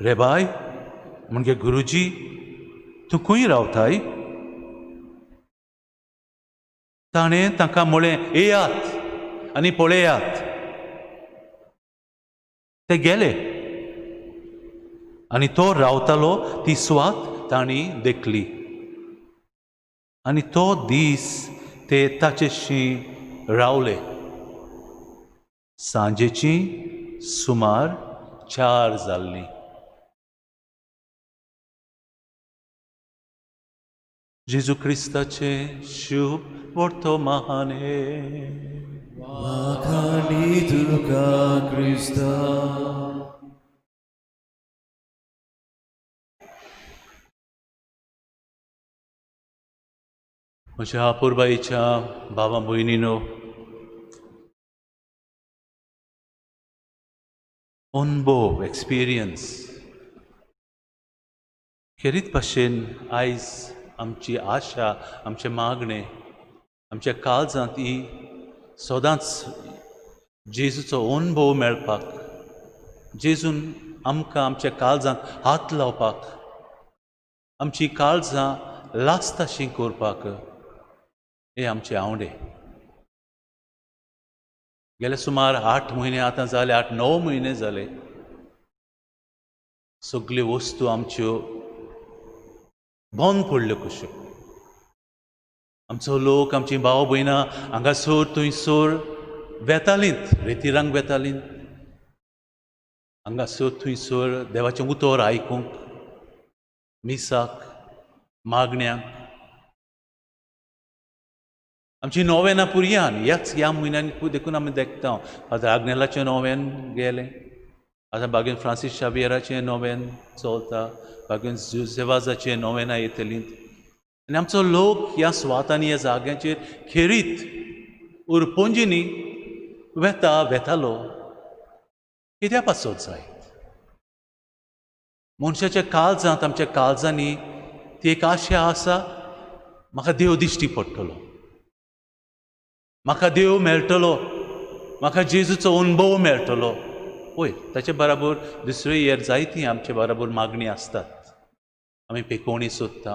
रे बाय म्हणजे गुरुजी, तूं खंय रावताय? ताणें तांकां म्हळें, येयात आनी पळयात. ते गेले आनी तो रावतालो ती सुवात तांणी देखली आनी तो दीस ते ताचेशी रावले. सांजेची सुमार 4 जाल्लीं. जेजू क्रिस्ताचें शुभ वर्तमान. वाखाणी तुका क्रिस्ता. म्हज्या पुरबाईच्या भावा भयणीनो, अनुभव एक्सपिरियन्स खेरीत भाशेन आयज आमची आशा, आमचें मागणें, आमच्या काळजांत ही सदांच जेजूचो अनुभव मेळपाक, जेजून आमकां आमच्या काळजांत हात लावपाक, आमची काळजां लासताशीं करपाक हे आमचे आवडे. गेले सुमार 8 म्हयने आतां जाले, 8-9 म्हयने जाले, सगल्यो वस्तू आमच्यो बंद पडल्यो कश्यो. आमचो लोक, आमची भाव भयणां हांगासर थंयसर वेतालींत, रेतिरांक वेतालीं, हांगासर थंयसर देवाचें उतर आयकूंक, मिसाक, मागण्यांक. आमची नोवेनां पुरयान ह्याच ह्या म्हयन्यान देखून आमी देखता फादर आग्नेलाचें नोवेन गेलें, आतां बागेन फ्रांसीस शावियराचें नोवेन चलता, बागेन जुजेवाजाचें नोवेनां येतलीं आनी आमचो लोक ह्या सुवातांनी ह्या जाग्यांचेर खेरीत उरपोंजीनी वेता वेतालो. कित्या पासत जायत मनशाच्या काळजांत, आमच्या काळजांनी ती एक आशा आसा, म्हाका देव दिश्टी पडटलो, म्हाका देव मेळटलो, म्हाका जेजूचो अणभव मेळटलो. पळय ताचे बराबर दुसऱ्यो हेर जायतीं आमचे बराबर मागणी आसतात. आमी पेकोवणी सोदता,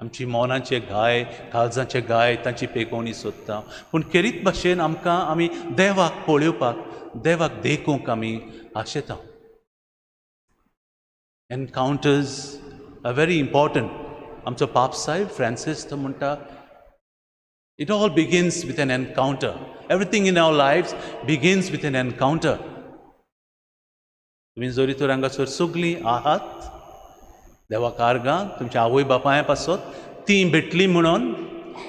आमची मनाचे घाय, काळजाचे घाय, तांची पेकोवणी सोदता. पूण खेरीत भाशेन आमकां आमी देवाक पळोवपाक, देवाक देखूंक आमी आशेता. Encounters are very important. आमचो पाप साहेब फ्रांसीस तो म्हणटा, it all begins with an encounter. Everything in our life begins with an encounter. तुमी जरी तर हांगासर सगळीं आहात देवा आर्गां तुमच्या आवय बापाय पासत तीं भेटली म्हणून,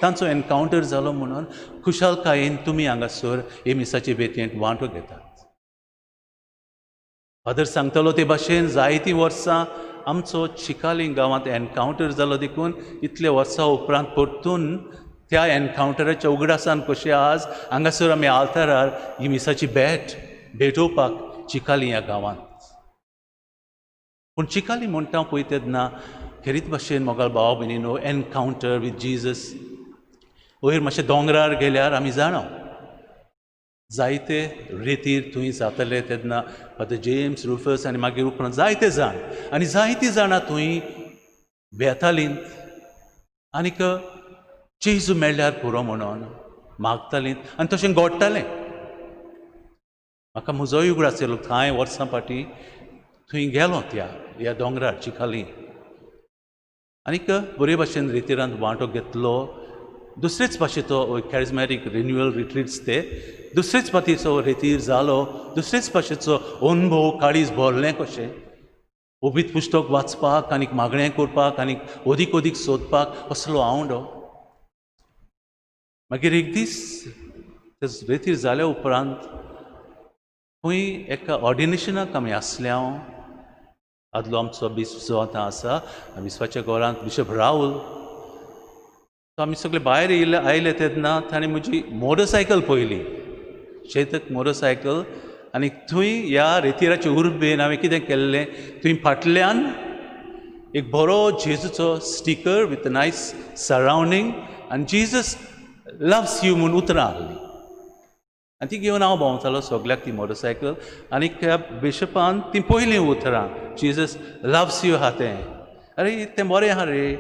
तांचो एनकावंटर जालो म्हणून खुशालकायेन तुमी हांगासर हे मिसाचे भेटेंत वांटो घेतात. फादर सांगतालो ते भाशेन जायतीं वर्सां आमचो चिकाली गांवांत एनकावंटर जालो देखून इतले वर्सां उपरांत परतून त्या एनकावंटराच्या उगडासान कशें आज हांगासर आमी आल्तारार ही मिसाची भेट भेटोवपाक चिकाली ह्या गांवांत. पूण चिकाली म्हणटा पळय तेन्ना खेरीत भाशेन मोगाळ भाव भयणीनो, एनकावंटर विथ जिजस वयर मातशें दोंगरार गेल्यार आमी जाणा जायते रेतीर थंय जातले तेन्ना फादर जेम्स रुफस आनी मागीर उपरांत जायते जाण आनी जायतीं जाणां थंय वेतालीं आनीक जेजू मेळ्ळ्यार पुरो म्हणून मागतालीं आनी तशें घडटालें. म्हाका म्हजोय उगडास येयलो, कांय वर्सां फाटीं थंय गेलो त्या ह्या दोंगरार चिखाली आनीक बरे भाशेन रेतिरांत वांटो घेतलो. दुसरेच भाशेचो कॅरिजमॅटीक रिन्युअल रिट्रीट्स ते दुसरेच भाशेचो रेतीर जालो, दुसरेच भाशेचो अणभव, काळीज भरलें कशें ओबीत पुस्तक वाचपाक आनीक मागणें करपाक आनीक अदीक अदीक सोदपाक असलो आवडो. मागीर एक दीस ते रेतीर जाल्या उपरांत खंय एका ऑर्डिनेशनाक आमी आसले. हांव आदलो आमचो बिस्प जो आतां आसा बिस्पाच्या घरांत बिशप राहुल, तो आमी सगळे भायर येयले आयले तेन्ना ताणें म्हजी मोटरसायकल पळयली, चेतक मोटरसायकल. आनी थंय ह्या रेतिराचे उर्बेन हांवें कितें केल्लें, थंय फाटल्यान एक बरो जेजूचो स्टिकर विथ नायस सरावंडींग आनी जिजस लव्स you म्हूण उतरां आहलीं आनी ती घेवन हांव भोंवतालो सगल्याक ती मोटरसायकल. आनी त्या बिशपान ती पयलीं उतरां जिजस लव्स you आहा तें, अरे तें बरें आहा रे.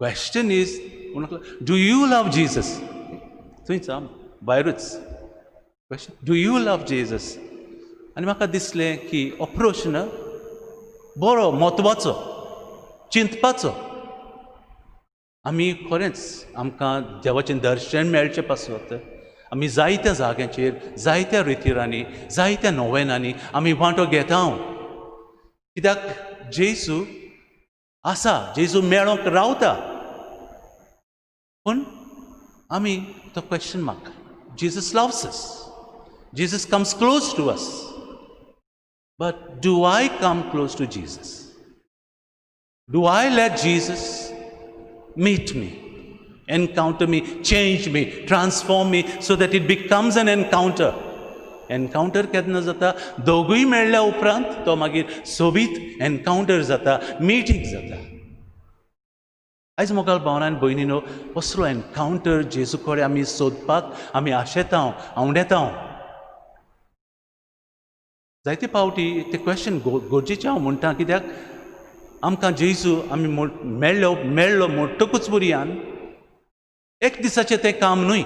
क्वेश्चन is म्हणून, do you love Jesus? थंयच आं भायरूच question, do you love Jesus? आनी म्हाका दिसलें की हो प्रश्न बरो म्हत्वाचो, चिंतपाचो. आमी खरेंच आमकां देवाचें दर्शन मेळचें पासत आमी जायत्या जाग्यांचेर, जायत्या रितिरांनी, जायत्या नोवेनांनी आमी वांटो घेता. कित्याक जेजू आसा, जेजू मेळोंक रावता. पूण आमी तो question mark, Jesus loves us, Jesus comes close to us, but do I come close to Jesus? Do I let Jesus meet me, encounter me, change me, transform me so that it becomes an encounter? Encounter केन्ना जाता? दोगूय मेळ्ळ्या उपरांत तो मागीर सोबीत एनकावंटर जाता, मिटींग जाता. आयज मोगाळ भावना आनी भयणीनो, असलो एनकावंटर जेजू कडेन आमी सोदपाक आमी आशेता, आवडेता. जायते फावटी ते क्वेश्चन गरजेचें हांव म्हणटा, कित्याक आमकां जेजू आमी मेळ्ळो मेळ्ळो म्हणटकूच बुरयान एक दिसाचें तें काम न्हय,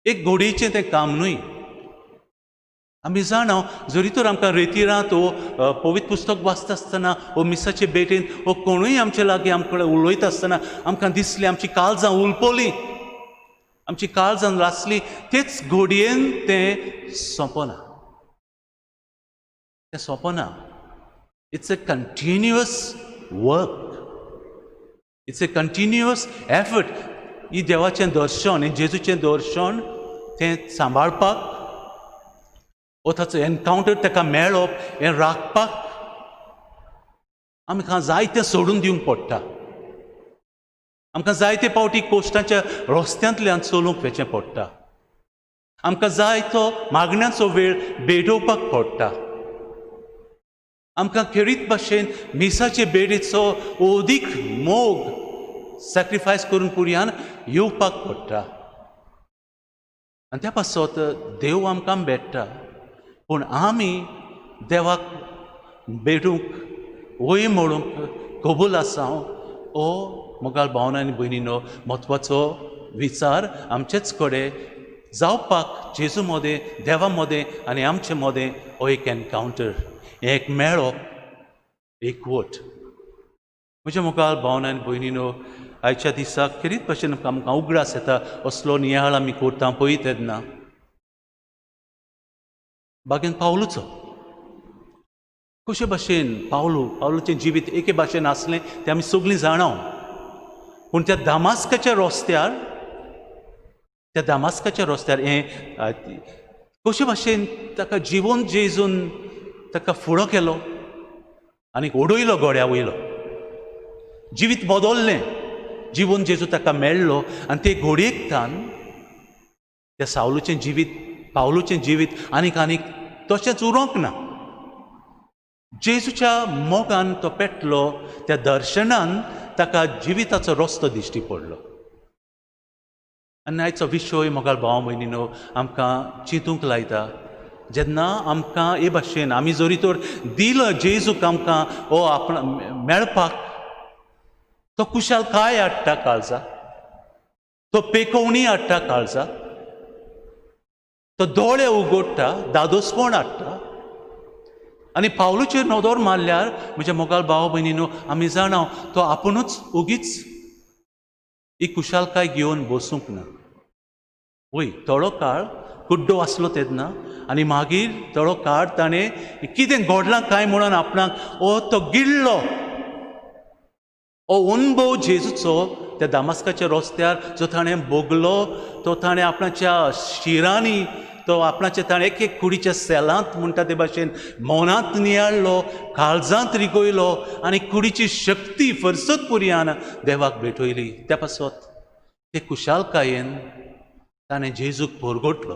एक घोडयेचें तें काम न्हय. आमी जाणा जरी तर आमकां रेतिरांत वो पवित्र पुस्तक वाचता आसतना वो मिसाचे भेटेन वो कोणूय आमचे लागीं आमचे कडेन उलयता आसतना आमकां दिसलें, आमची काळजां उलपली, आमची काळजां लासली, तेच घोडयेन तें सोंपना, तें सोंपना. It's a continuous work, it's a continuous effort. ही देवाचें दर्शन, हें जेजूचें दर्शन तें सांबाळपाक हो ताचो एनकावंटर ताका मेळप हें राखपाक आमकां जायतें सोडून दिवंक पडटा. आमकां जायते पावटी कोश्टाच्या रस्त्यांतल्यान चलूंक वचचें पडटा. आमकां जायतो मागण्याचो वेळ भेटोवपाक पडटा. आमकां खेरीत भाशेन मिसाचे बेडीचो अदीक मोग सॅक्रिफायस करून पुरयान येवपाक पडटा. आनी त्या पासत देव आमकां भेट्टा, पूण आमी देवाक भेटूंक वय म्हणूंक कबूल आसा. हो मोगाळ भावना आनी भयणीनो म्हत्वाचो विचार आमचेच कडेन जावपाक जेजू मदें, देवा मदें आनी आमचे मदें हो एक एनकावंटर, एक मेळप, एक वट. म्हज्या मुखार भावना आनी भयणीनो, आयच्या दिसाक खेरीत भशेन आमकां उगडास येता असलो नियाळ आमी करता पळय तेन्ना बागेन पावलूचो कशे भाशेन पावलूचें जिवीत एके भाशेन आसलें तें आमी सगळीं जाणा. पूण त्या दामास्काच्या रस्त्यार, त्या दामास्काच्या रस्त्यार हें कशे भाशेन ताका जिवन जेजून ताका फुडो केलो आनी उडयलो गोड्या वयलो, जिवीत बदल्लें, जिवन जेजू ताका मेळ्ळो. आनी ते घोडयेक तान त्या सावलूचें जिवीत, पावलूचें जिवीत आनीक आनीक तशेंच उरोंक ना. जेजूच्या मोगान तो पेटलो, त्या दर्शनान ताका जिविताचो रस्तो दिश्टी पडलो. आनी आयचो विशय मोगाळ भाव भयणीनो आमकां चिंतूंक लायता. जेन्ना आमकां हे भाशेन आमी जरी तर दिलो जेजूक आमकां हो आपण मेळपाक, तो कुशालकाय हाडटा काळजाक, तो पेकोवणी हाडटा काळजाक, तो दोळे उगडटा, दादोसपण हाडटा. आनी पावलूचेर नदर मारल्यार म्हज्या मोगाळ भाव भयणीनो आमी जाणा तो आपुणूच ओगीच ही कुशालकाय घेवन बसूंक ना. वय थोडो काळ कुड्डो आसलो तेन्ना, आनी मागीर थोडो काळ ताणें कितें घडलां काय म्हणून आपणाक हो तो गिळ्ळो. हो अणभव जेजूचो त्या दामास्काच्या रस्त्यार जो ताणें भोगलो, तो ताणें आपणाच्या शिरांनी, तो आपणाच्या ताणें एक एक कुडीच्या सेलांत म्हणटा ते भाशेन मनांत नियाळ्ळो, काळजांत रिगयलो आनी कुडीची शक्ती फरसत पुरयान देवाक भेटयली. त्या पासत ते कुशालकायेन ताणें जेजूक पोरगोटलो,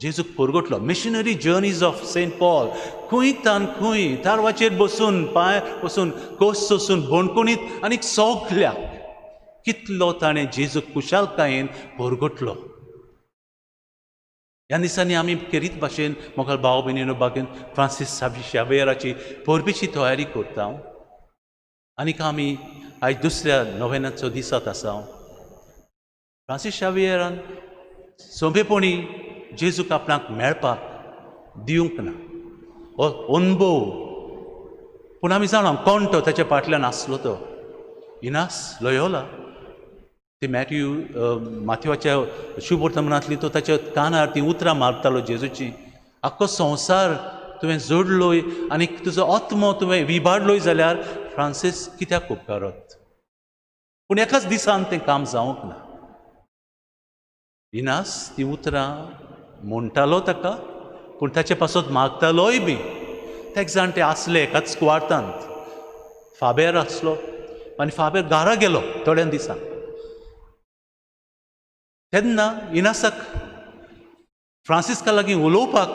जेजूक पोरगोटलो. Missionary journeys of Saint Paul, खंय तान खंय तारवाचेर बसून, पांय बसून, कोस सोसून, बणकुणीत आनी सगल्याक कितलो ताणें जेजूक कुशालकायेन पोरगोटलो. ह्या दिसांनी आमी खेरीत भाशेन मोगाळ भाव भयणीनो बागेन फ्रांसीस शावेराची परबेची तयारी करता. आनीक आमी आयज दुसऱ्या नोवेनाचो दिसात आसा. फ्रांसीस शावियरान सोंपेपणी जेजूक आपणाक मेळपाक दिवंक ना हो अणभव. पूण आमी जाणा कोण तो ताच्या फाटल्यान आसलो, तो इनास लोयोला. ती मॅथ्यू माथ्यूच्या शुभवर्तमानांतली तो ताच्या कानार ती उतरां मारतालो जेजूची, आख्खो संवसार तुवें जोडलोय आनी तुजो आत्मो तुवें विबाडलोय जाल्यार फ्रांसीस कित्याक उपकारत. पूण एकाच दिसान तें काम जावंक ना. इनास ती उतरां म्हणटालो ताका, पूण ताचे पासत मागतालोय बी. ते जाण ते आसले एकाच कुवार्तांत, फाबेर आसलो आनी फाबेर घरा गेलो थोड्या दिसांक. तेन्ना इनासाक फ्रांसिस्का लागीं उलोवपाक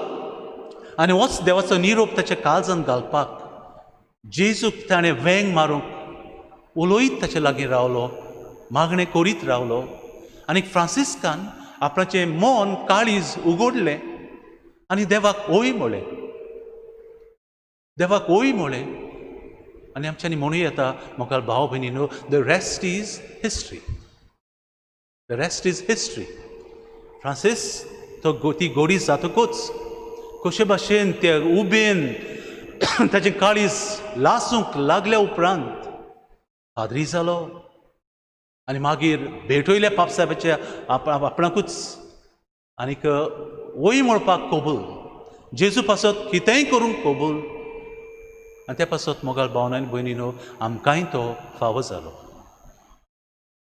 आनी होच देवाचो निरोप ताच्या काळजांत घालपाक जेजूक ताणें वेंग मारूंक उलयत ताचे लागीं रावलो, मागणें करीत रावलो. आनी फ्रांसिस्कान आपणाचें मन काळीज उगडलें आनी देवाक ओय म्हळें, देवाक ओय म्हळें. आनी आमच्यांनी म्हणूं येता मोगाळ भाव भयणीनो, the rest is history, the rest is history. Francis तो ती गोडी जातकूच कशे भाशेन ते उबेन ताचें काळीज लासूंक लागल्या उपरांत पाद्री जालो आनी मागीर भेटयल्या पापसाहेबाच्या आपणाकूच आनीक वय म्हणपाक कबूल, जेजू पासत कितेंय करूंक कबूल. आनी त्या पासत मोगाळ भावना आनी भयणीनो आमकांय तो फावो जालो.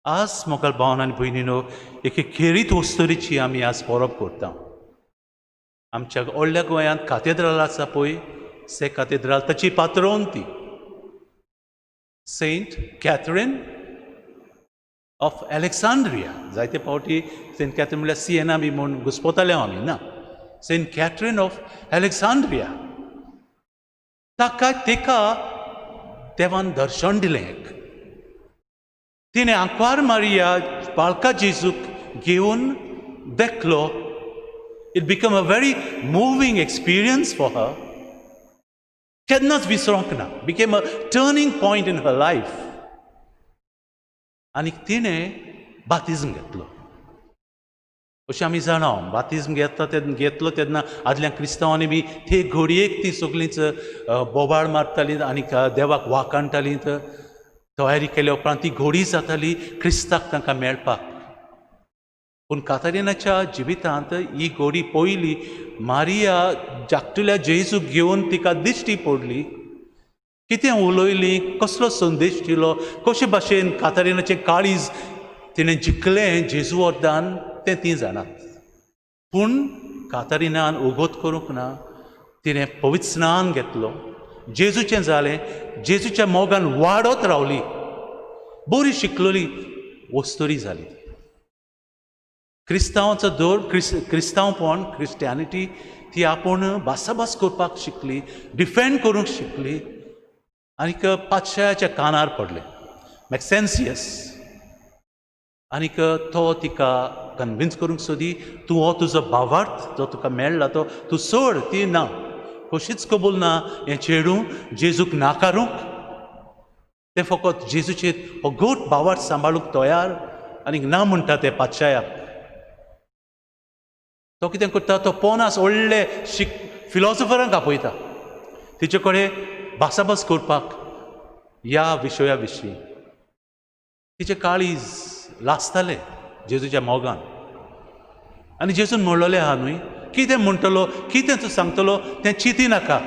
आज मोगाळ भावना आनी भयणीनो एके खेरीत वस्तुरीची आमी आज परब करता. आमच्या व्हडल्या गोंयांत कातेद्राल आसा पळय, से कातेद्राल, ताची पात्रोन ती सेंट कॅथरीन ऑफ अलेक्सांड्रिया. जायते फावटी सेंट कॅथरीन म्हणल्यार सिएना बी म्हूण घुस्पताले आमी, ना, सेंट कॅथरीन ऑफ अलेक्सांड्रिया. ताका तेका देवान दर्शन दिलें एक. तिणें आंकवार मारिया बाळका जेजूक घेवन देखलो. It become a very moving experience for her. केन्नाच विसरोंक ना. Became a turning point in her life. आनी तिणें बातिज्म घेतलो. अशें आमी जाणा, बातिज्म घेता तेन्ना घेतलो तेन्ना आदल्या क्रिस्तांवांनी बी ते घडयेक ती सगळींच बोबाळ मारतालीं आनी देवाक वाखाणटालीं. तयारी केल्या उपरांत ती घोडी जाताली क्रिस्ताक तांकां मेळपाक. पूण कातारिनाच्या जिवितांत ही घोडी पयली मारिया जागटुल्या जेजूक घेवन तिका दिश्टी पडली. कितें उलयली, कसलो संदेश दिलो, कशे भाशेन कातारिनाचें काळीज तिणें जिखलें जेजू वरदान, तें ती जाणात. पूण कातारिनान उगोत करूंक ना. तिणें पवित्र स्नान घेतलो, जेजूचें जालें, जेजूच्या मोगान वाडत रावली, बरी शिकलोली वस्तुरी जाली. क्रिस्तांवाचो दर क्रिस्तांवपण, क्रिस्टियानिटी ती आपूण भासाभास करपाक शिकली, डिफेंड करूंक शिकली आनीक पातशायाच्या कानार पडलें मॅक्सेन्सियस. आनीक तो तिका कन्विन्स करूंक सोदी, तूं हो तुजो भावार्थ जो तुका मेळ्ळा तो तूं सोड. ती ना, कशीच कबूल ना हें चेडूं जेजूक नाकारूंक. तें फकत जेजूचेर हो गोट भावार्थ सांबाळूंक तयार आनीक ना म्हणटा तें पातशायाक. तो कितें करता, तो पोनास व्हडले फिलॉसॉफरांक आपयता तिचे कडेन भासाभास करपाक ह्या विशया विशीं. तिचें काळीज लासतालें जेजूच्या मोगान. आनी जेजून म्हणलेलें आहा न्हय, कितें म्हणटलो, कितें तूं सांगतलो तें चिंती नाका.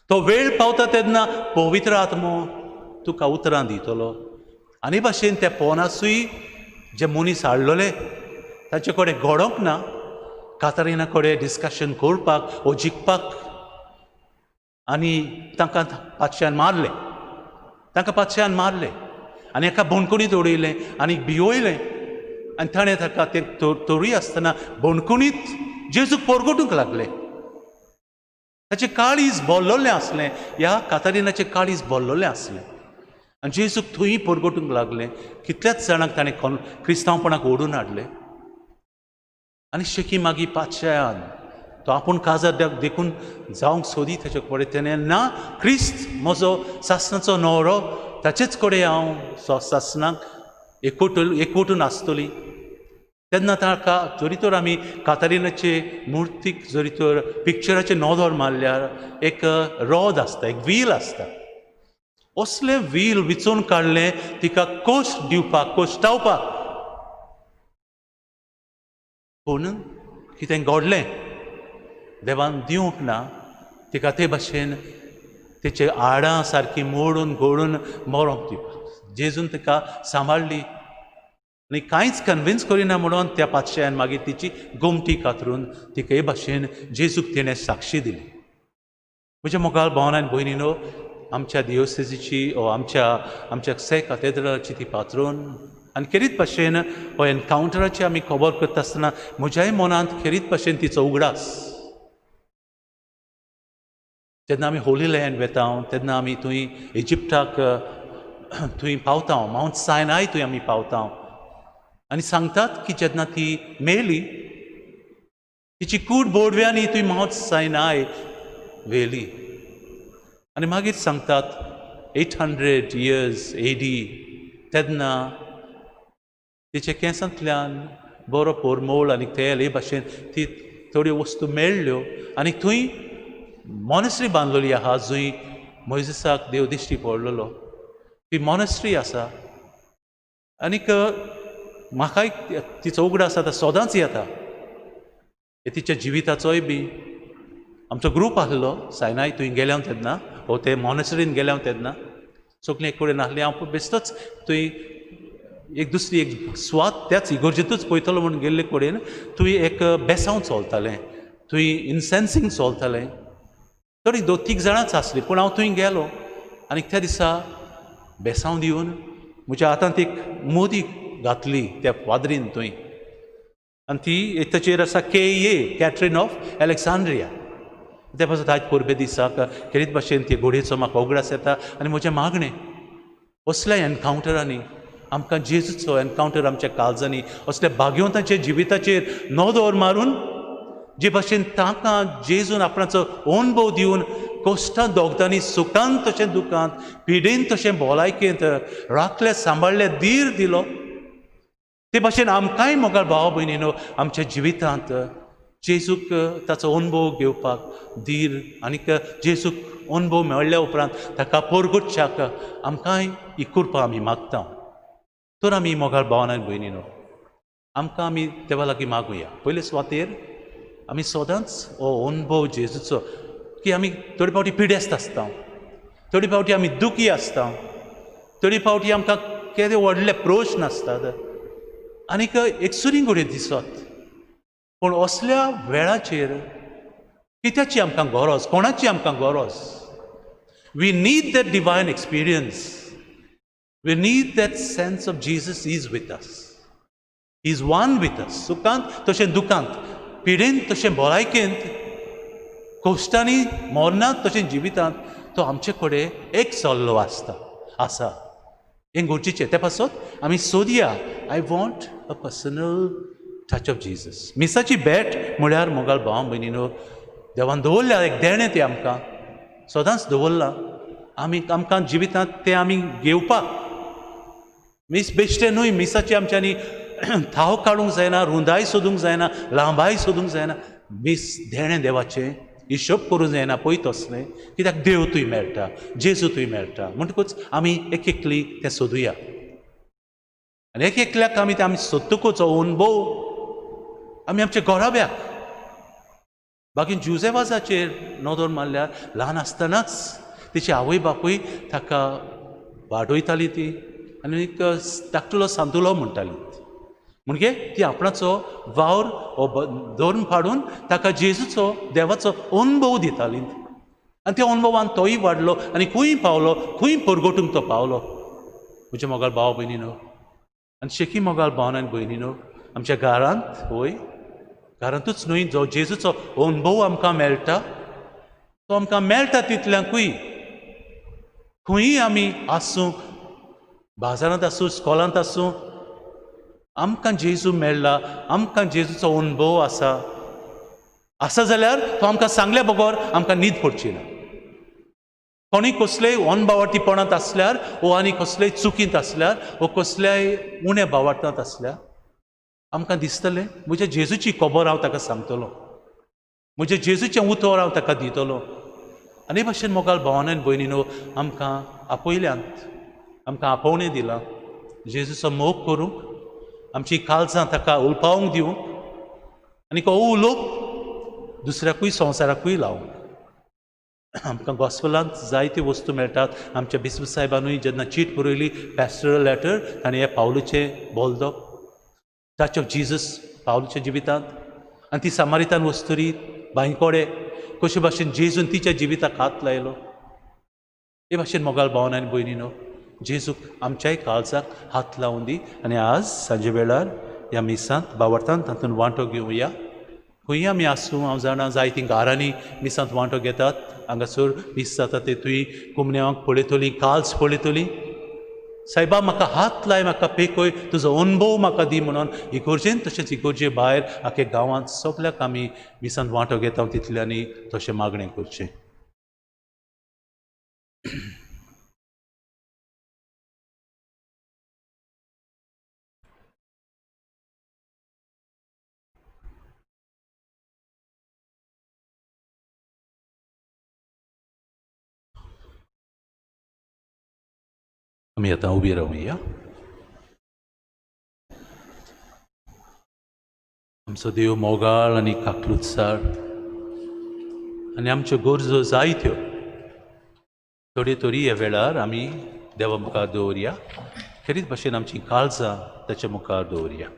तो वेळ पावता तेन्ना पवित्र आत्मो तुका उतरां दितलो. आनी भाशेन ते पोनासूय जे मनीस हाडलेले ताचे कडेन घडोंक ना कातारिना कडेन डिस्कशन करपाक वो जिखपाक. आनी तांकां पातशान मारलें, तांकां पातशान मारलें आनी एका बणकुणीत उडयलें आनी भिवयलें. आनी ताणें ताका तें तरूय आसतना बणकुणीत जेजूक परगटूंक लागलें. ताचें काळीज बोल्लोलें आसलें, ह्या कातारिनाचें काळीज बोल्लोलें आसलें आनी जेजूक थंय परगटूंक लागलें. कितल्याच जाणांक ताणें क्रिस्तांवपणाक ओडून हाडलें. आनी शेकी मागीर पातशायान तो आपूण काजार देखून जावंक सोदी ताचे कडेन तेणें ना, क्रिस्त म्हजो सासणाचो न्हवरो, ताचेच कडेन हांव सासणाक एकवटून आसतली. तेन्ना ताका जरी तर आमी कातारिनाचे मुर्तीक जरी तर पिक्चराचे नदर मारल्यार एक रॉद आसता, एक व्हील आसता. असलें व्हील विचून काडलें तिका कश्ट दिवपाक, कश्टावपाक. पूण कितें घडलें, देवान दिवंक ना तिका ते भाशेन तेचे हाडां सारकी मोडून घडून मरोंक दिवपाक. जेजून तिका सांबाळ्ळी आनी कांयच कन्विन्स करिना म्हणून त्या पातशायान मागीर तिची गोमटी कातरून तिका हे भाशेन जेजूक तिणें साक्षी दिली. म्हज्या मोगाळ भावन आनी भयणीनो, आमच्या दियोसेजीची ओ आमच्या आमच्या से कातेद्राची ती पात्रोन आनी खेरीत भाशेन हो एनकावंटराची आमी खबर करता आसतना म्हज्याय मनांत खेरीत भाशेन तिचो उगडास. जेन्ना आमी होली लँड वेता तेन्ना आमी थंय इजिप्टाक थंय पावता, मावंट सायनाय थंय आमी पावता. आनी सांगतात की जेन्ना ती मेली तिची कूड बोडव्यांनी थंय मावंट सायनाय व्हेली. आनी मागीर सांगतात 800 इयर्स एडी तेन्ना तिच्या केंसांतल्यान बरो पोरमोळ आनी तेल हे भाशेन ती थोड्यो वस्तू मेळ्ळ्यो आनी थंय मॉनेस्ट्री बांदलेली आहा जंय मोयजेसाक देव दिश्टी पडलेलो ती मॉनेस्ट्री आसा. आनीक म्हाकाय तिचो उगडास आतां सदांच येता तिच्या जिविताचोय बी. आमचो ग्रूप आसलो सायनाय थंय गेल्या तेन्ना वो ते मॉनेस्ट्रीन गेल्या तेन्ना सगळीं एक कडेन आसली. हांव बेश्टोच थंय एक दुसरी एक सुवात त्याच इगर्जेंतूच पळयतलो म्हूण गेल्ले कडेन थंय एक बेसांव चलतालें. थंय इनसेन्सींग चलतालें. थोडीं दोन तीग जाणांच आसलीं, पूण हांव थंय गेलो आनी त्या दिसा बेसांव दिवन म्हज्या हातांत एक मोदी घातली त्या फादरीन थंय, आनी ती ताचेर आसा K A Catherine of Alexandria. त्या पासून आयज परबे दिसाक खेरीत भाशेन ते घोडयेचो म्हाका उगडास येता आनी म्हजें मागणें असल्या एनकावंटरांनी आमकां जेजूचो एनकावंटर आमच्या काळजांनी असल्या भाग्यवंतांच्या जिविताचेर नदर मारून जे भाशेन तांकां जेजून आपणाचो अणभव दिवन कश्टां दोगदांनी सुखान तशें दुखांत पिडेन तशें भलायकेंत राखले सांबाळ्ळे धीर दिलो, ते भाशेन आमकांय मोगाळ भाव भयणीनो आमच्या जिवितांत जेजूक ताचो अणभव घेवपाक धीर आनीक जेजूक अणभव मेळ्ळ्या उपरांत ताका परगटच्याक आमकांय ही कृपा आमी मागता. तर आमी मोगाळ भावान आनी भयणीनो आमकां आमी देवा लागीं मागुया. पयले सुवातेर आमी सदांच हो अणभव जेजूचो की आमी थोडे फावटी पिडेस्त आसता, थोडे फावटी आमी दुखी आसता, थोडे फावटी आमकां केदे व्हडले प्रश्न आसतात आनीक एकसुरी घडये दिसत, पूण असल्या वेळाचेर कित्याची आमकां गरज, कोणाची आमकां गरज? We need that divine experience, we need that sense of Jesus is with us, is one with us. सुखांत तशें दुखांत, पिडेंत तशें भलायकेंत, कश्टांनी मरणांत तशें जिवितांत तो आमचे कडेन एक सल्लो आसता आसा. हें गरजेचें. ते पासत आमी सोदया, I want a personal touch of Jesus. मिसाची भेट म्हळ्यार मोगाळ भाव भयणीनो देवान दवरल्या एक देणें, तें आमकां सदांच दवरलां आमी आमकां जिवितांत तें आमी घेवपाक. मीस बेश्टें न्हय, मिसाची आमच्यांनी थाव काडूंक जायना, रुंदाय सोदूंक जायना, लांबाय सोदूंक जायना. मीस देणें देवाचें हिशोब करूंक जायना पळय तसलें, कित्याक देव थंय मेळटा, जेजू थंय मेळटा. म्हणटकूच आमी एक एकली तें सोदुया आनी एक एकल्याक आमी तें आमी सोदतकूच हो अणभव आमी आमच्या घराब्याक. बाकी जुजेवाजाचेर नदर मारल्यार ल्हान आसतनाच तिची आवय बापूय ताका वाडयताली ती आनी एक धाकटुलो सांतुलो म्हणटाली. म्हणजे ती आपणाचो वावर हो धर्म फाडून ताका जेजूचो देवाचो अणभव दिताली आनी त्या अणभवान तोय वाडलो आनी खंय पावलो, खंय परगटूंक तो पावलो. म्हज्या मोगाळ भाव भयणीनो आनी शेकी मोगाळ भावन आनी भयणीनो आमच्या घरांत वय घरांतूच न्हय जो जेजूचो अणभव आमकां मेळटा तो आमकां मेळटा तितल्यांकूय खंयूय आमी आसूं, बाजारांत आसूं, स्कॉलांत आसूं, आमकां जेजू मेळ्ळा, आमकां जेजूचो अणभव आसा आसा जाल्यार तो आमकां सांगल्या बगर आमकां न्हीद पडची ना. कोणी कसलेय अनभावार्थीपणांत आसल्यार वो आनी कसलेय चुकींत आसल्यार वो कसल्याय उण्या भावार्थांत आसल्यार आमकां दिसतलें म्हज्या जेजूची खबर हांव ताका सांगतलो, म्हज्या जेजूचें उतर हांव ताका दितलो. आनी हे भाशेन मोगाळ भावान आनी भयणीनो आमकां आपयल्यांत, आमकां आपोवणें दिलां जेजूचो मोग करूंक, आमची काळजां ताका उलपावंक दिवंक आनी हो उलोवप दुसऱ्याकूय संवसाराकूय लावंक. आमकां गॉस्पलांत जायत्यो वस्तू मेळटात. आमच्या बिस्प साहेबानूय जेन्ना चीट बरयली पॅस्टरल लॅटर ताणें ह्या पावलूचें बोलदो टच ऑफ जीजस पावलूच्या जिवितांत आनी ती सामारितान वस्तुरी बांयकोडे कशे भाशेन जेजून तिच्या जिविताक हात लायलो. हे भाशेन मोगाळ भावन आनी भयणीनो जेजूक आमच्याय काळजाक हात लावन दी आनी आज सांजे वेळार ह्या मिसांत बावडतान तातूंत वांटो घेवया. खंय आमी आसूं, हांव जाणा जायतीं घरांनी मिसांत वांटो घेतात, हांगासर मीस जाता ते तुवें कुमन्यांक पळयतली, काल्स पळयतली, सायबा म्हाका हात लाय, म्हाका पेकय, तुजो अणभव म्हाका दी म्हणून इगोर्जेन तशेंच इगोर्जे भायर आख्या गांवांत सगल्याक आमी मिसांत वांटो घेता तितल्यांनी तशें मागणें करचें. आमी आतां उबी रावया. आमचो देव मोगाळ आनी काकलुतसाळ आनी आमच्यो गरजो जायत्यो थोड्यो तरी ह्या वेळार आमी देवा मुखार दवरया, खेरीत भाशेन आमची काळजां ताच्या मुखार दवरया.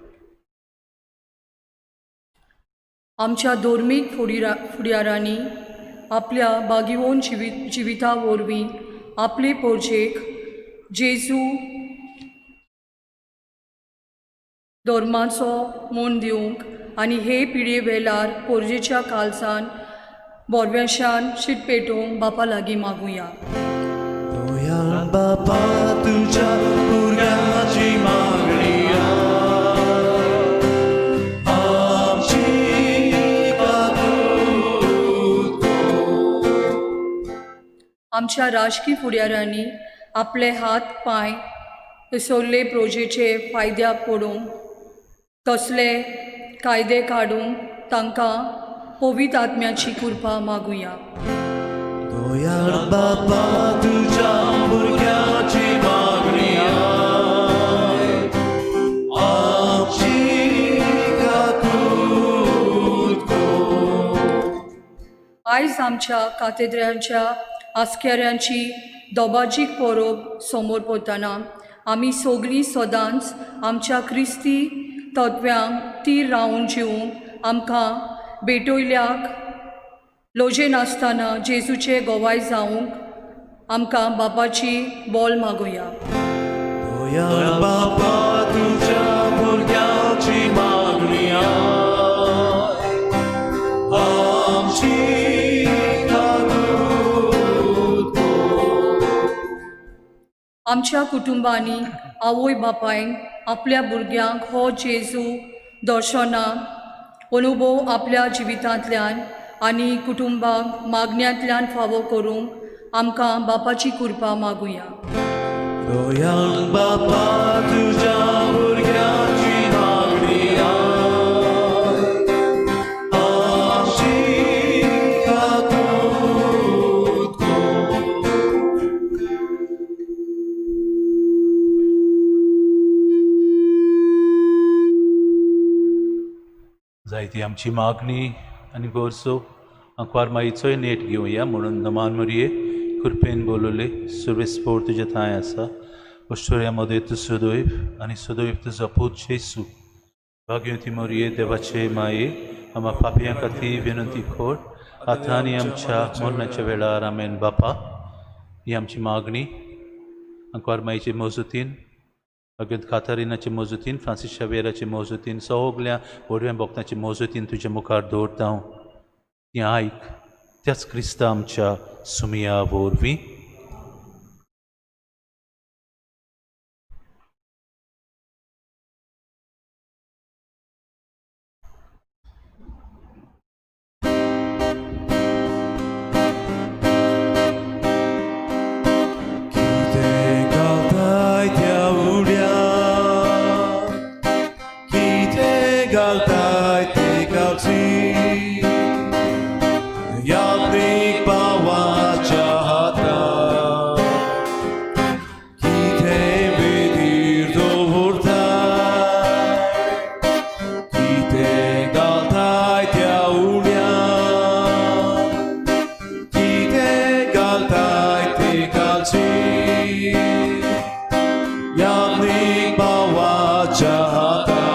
आमच्या धर्मीक फुडारांनी आपल्या बागिवोन जिविता वरवीं आपले पोरजेक जेजू धर्माचो म्हूण दिवंक आनी हे पिडये वेलार पोरजेच्या कालसान बोरव्याशान शीत पेटोवंक बापा लागीं मागुया. दयाळ बापा तुज्या भुरग्याची मागणी आमची काकूत आमच्या राजकी फुडारांनी आपले हात पांय सोल्ले प्रोजेचे फायद्याक पडूंक तसले कायदे काडूंक तांकां पवित्र आत्म्याची कृपा मागुया. दयाळ बापा तुज्या भुरग्याची मागणी आमची काकूत आयज आमच्या कातेद्रांच्या आस्केऱ्यांची दोबाजीक परब समोर पळयतना आमी सगळीं सदांच आमच्या क्रिस्ती तत्व्यांक तीर रावन जिवंक आमकां भेटयल्याक लोजे नासतना जेजूचे गोवाय जावंक आमकां बापाची बोल मागुया. दयाळ बापा तुज्या भुरग्याची मागणी आमची काकूत आमच्या कुटुंबांनी आवय बापायन आपल्या भुरग्यांक हो जेजू दर्शना अनुभव आपल्या जिवितांतल्यान आनी कुटुंबाक मागण्यांतल्यान फावो करूंक आमकां बापाची कृपा मागुया. दयाळ बापा तुज्या भुरग्याची मागणी आमची काकूत जायती आमची मागणी आनी गोरसो आंकवार माईचोय नेट घेवया म्हणून नमान मरये कृपेन बोलवले सुर्वेस्पोर तुज्या थांय आसा अश्टोऱ्या मदें तूं सदैव आनी सदैव तुजो पूत जेसू भाग्यवती मरये देवाचे माये आमा पापयां खातीर विनंती खोड आतां आनी आमच्या मरणाच्या वेळार आमेन. बापा ही आमची मागणी आंकवार माईचे मजुतीन भाग्यवंत कातारिनाचे मजुतीन फ्रांसीस शावेराचे मजुतीन सगल्या व्हडव्या भक्तांचे मजुतीन तुज्या मुखार दवरता हांव ती आयक त्याच क्रिस्ता आमच्या सुमिया वरवीं. कितें घालताय त्या उड्या कितें घालताय ते घालची यात्रीक पावाच्या हाता कितें वेदीर दवरताय कितें घालताय त्या उड्या कितें घालताय ते घालची यात्रीक पावाच्या हाता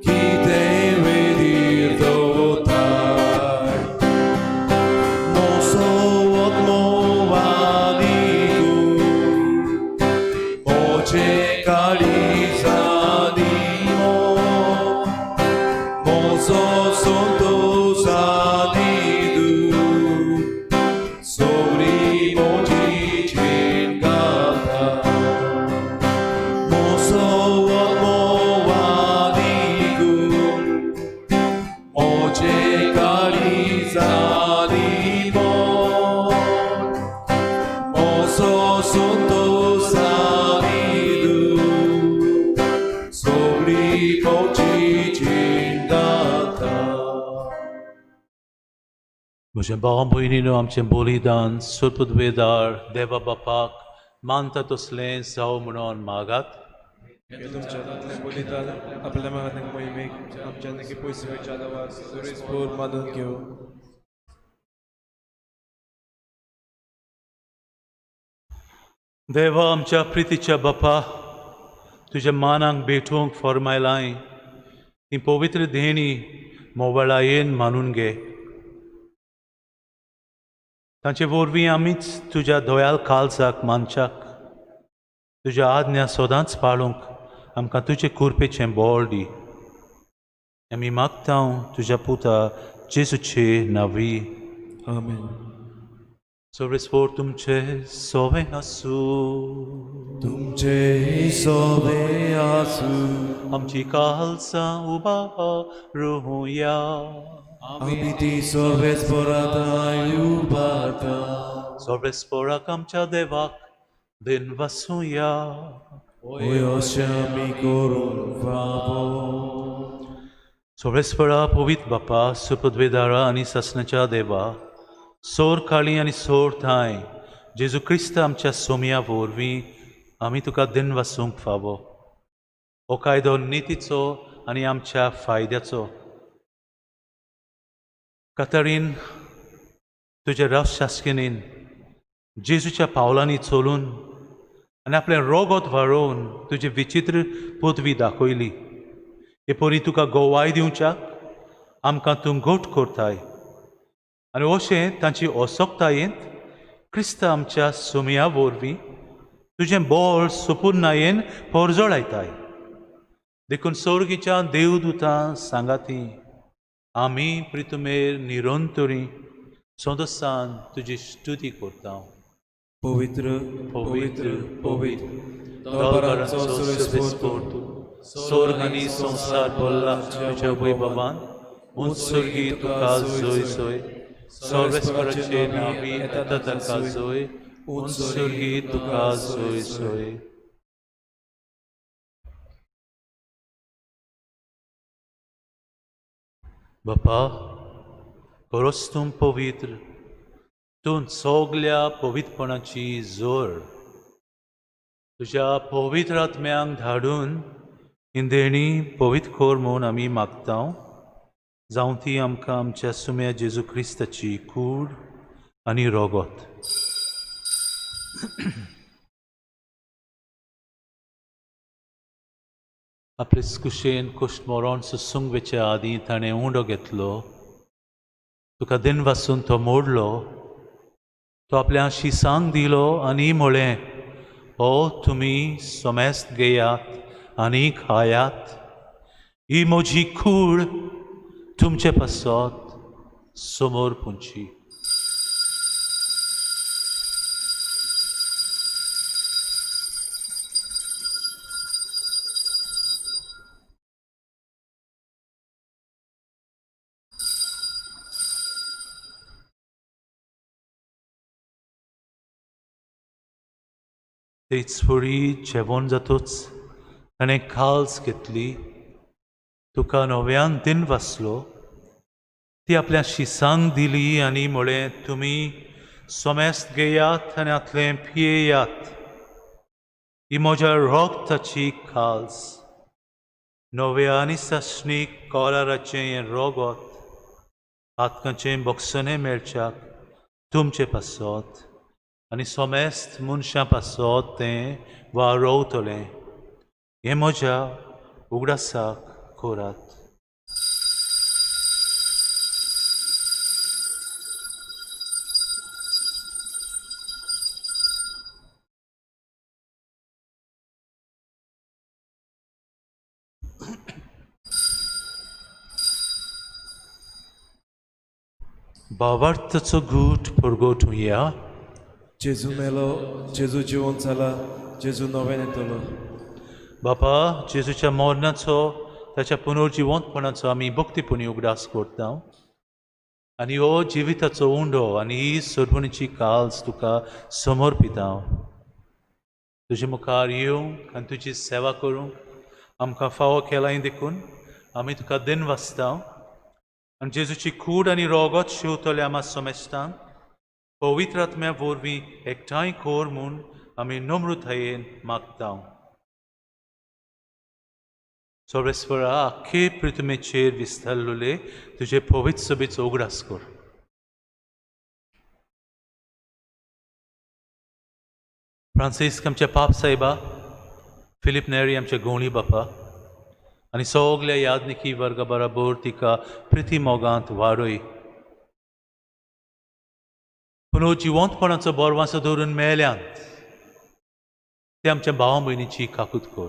कितें वेदीर दवरताय मोसो आत्मवादिकू मोचे काळिजानी मोसो संतोषादिदू सोरी मोजी चेन गाता मोसो आत्मवादिकू मोचे काळिजानी मोसो संतोषादिदू सोरी मोजी चेन गाता. म्हज्या भाव भयणीनो आमचें बलिदान सुपुदवेदार देवा बापाक मानता तसलें जावं म्हणून मागात. हे तुमच्या हातांतलें बलिदान आपल्या मागण्याक मोहिमेक आमच्या नकी पयस वयच्या देवा सुरेश मानून घेवं. देवा आमच्या प्रितीच्या बापा तुज्या मानाक भेटूंक फॉर्मायलाय. ही पवित्र देणी मोबाळायेन मानून घे. तांचे वरवीं आमीच तुज्या दयाल काळजाक मानच्याक तुज्या आज्ञा सदांच पाळूंक आमकां तुजे कुरपेचें बळ दी. आमी मागता तुज्या पुता जेजूचे नांवी. आमेन. सर्वेस्पोर तुमचे सोवे आसूं. तुमचे सोवे आसूं. आमची कालसां उबा रोवया. आमी ती सोवेस्पोराताय उबारता. सर्वेस्पोराक आमच्या देवाक दिन वसुया. होय अशें आमी करूंक फावो. सोबरेस्परा पवित्र बापा, सुपदवेदारा आनी सासणाच्या देवा, सोर काळी आनी सोर थांय जेजू क्रिस्त आमच्या सोमया वरवीं आमी तुका दिन वसूंक फावो. हो कायदो नितीचो आनी आमच्या फायद्याचो. कतरीन तुज्या राजशासकीन जेजूच्या पावलांनी चलून आनी आपलें रोगोत वारोवन तुजी विचित्र पदवी दाखयली. हे परी तुका गोवाय दिवच्याक आमकां तूं घट करताय आनी अशें तांची असक्तायेंत क्रिस्त आमच्या सुमया वरवीं तुजें बळ सुपुर्णायेन परजळायताय. देखून सोर्गीच्या देवदूतां सांगाती आमी प्रितुमेर निरंतरी संतोसान तुजी स्तुती करता. पवित्र पवित्र पवित्र दरबाराचो सोर्ग सोर्ग आनी संवसार भरला तुज्या वैभवान. उंच सोर्गी तुका जोय जोय, सर्वेस्पराचे नांवी येता ताका जोय, उंच सोर्गी तुका जोय जोय. बापा, खरोच तूं पवित्र, तूं सगल्या पवित्रपणाची जोर. तुज्या पवित्र आत्म्यांक धाडून ही देणी पवित्र कर म्हूण आमी मागता. जावं ती आमकां आमच्या सुम्या जेजू क्रिस्ताची कूड आनी रोगोत. आपले कुशेन कुश्ट मरण सुसूंक वेच्या आदीं ताणें उंडो घेतलो, तुका दिन वासून तो मोडलो, तो आपल्या शिसांक दिलो आनी म्हळें, हो तुमी सोमेस्त घेयात आनी खायात, ही म्हजी कूड तुमचे पासत समोर पुंची. तेच फुडी जेवण जातूच ताणें खाल्स घेतली, तुका नव्यान दिन वाचलो, ती आपल्या शिसांक दिली आनी म्हळें, तुमी सोमेस्त घेयात आनी हातलें पियेयात, ही म्हज्या रोगताची खाल्स, नव्या आनी सासणीक कोराराचें हें रोगोत आतकांचें बक्षणें मेळच्याक तुमचें पासत आनी सोमेस्त मनशां पासत तें वारोवतलें. हें म्हज्या उगडासाक करात. भावार्थाचो गूट परगट हुया. जेजू मेलो, जेजू जिवन जाला, जेजू नव्यान येतलो. बापा, जेजूच्या मरणाचो ताच्या पुनर्जिवंतपणाचो आमी भक्तीपणी उगडास करता आनी हो जिविताचो उंडो आनी ही सरभोवणीची काल्स तुका समर्पिता. तुजे मुखार येवंक आनी तुजी सेवा करूंक आमकां फावो केलाय देखून आमी तुका दिन वाचता आनी जेजूची कूड आनी रोगोत शिंवतले आमा समेस्तांक पवित्र आत्म्या वरवीं एकठांय कर म्हूण आमी नम्रतायेन मागता. सर्वेस्परा, आख्खे पृथ्वीचेर विस्तारलेले तुजे पवित्र सभेचो उगडास कर. फ्रांसीस्क आमच्या पाप साहेबा, फिलीप नेरी आमच्या गोंवळी बापा आनी सगल्या याज्ञिकी वर्गा बराबर तिका प्रिती मोगांत वाडय. पूण जिवंतपणाचो बोरवांसो दवरून मेल्यांत ते आमच्या भावा भयणीची काकूत कर.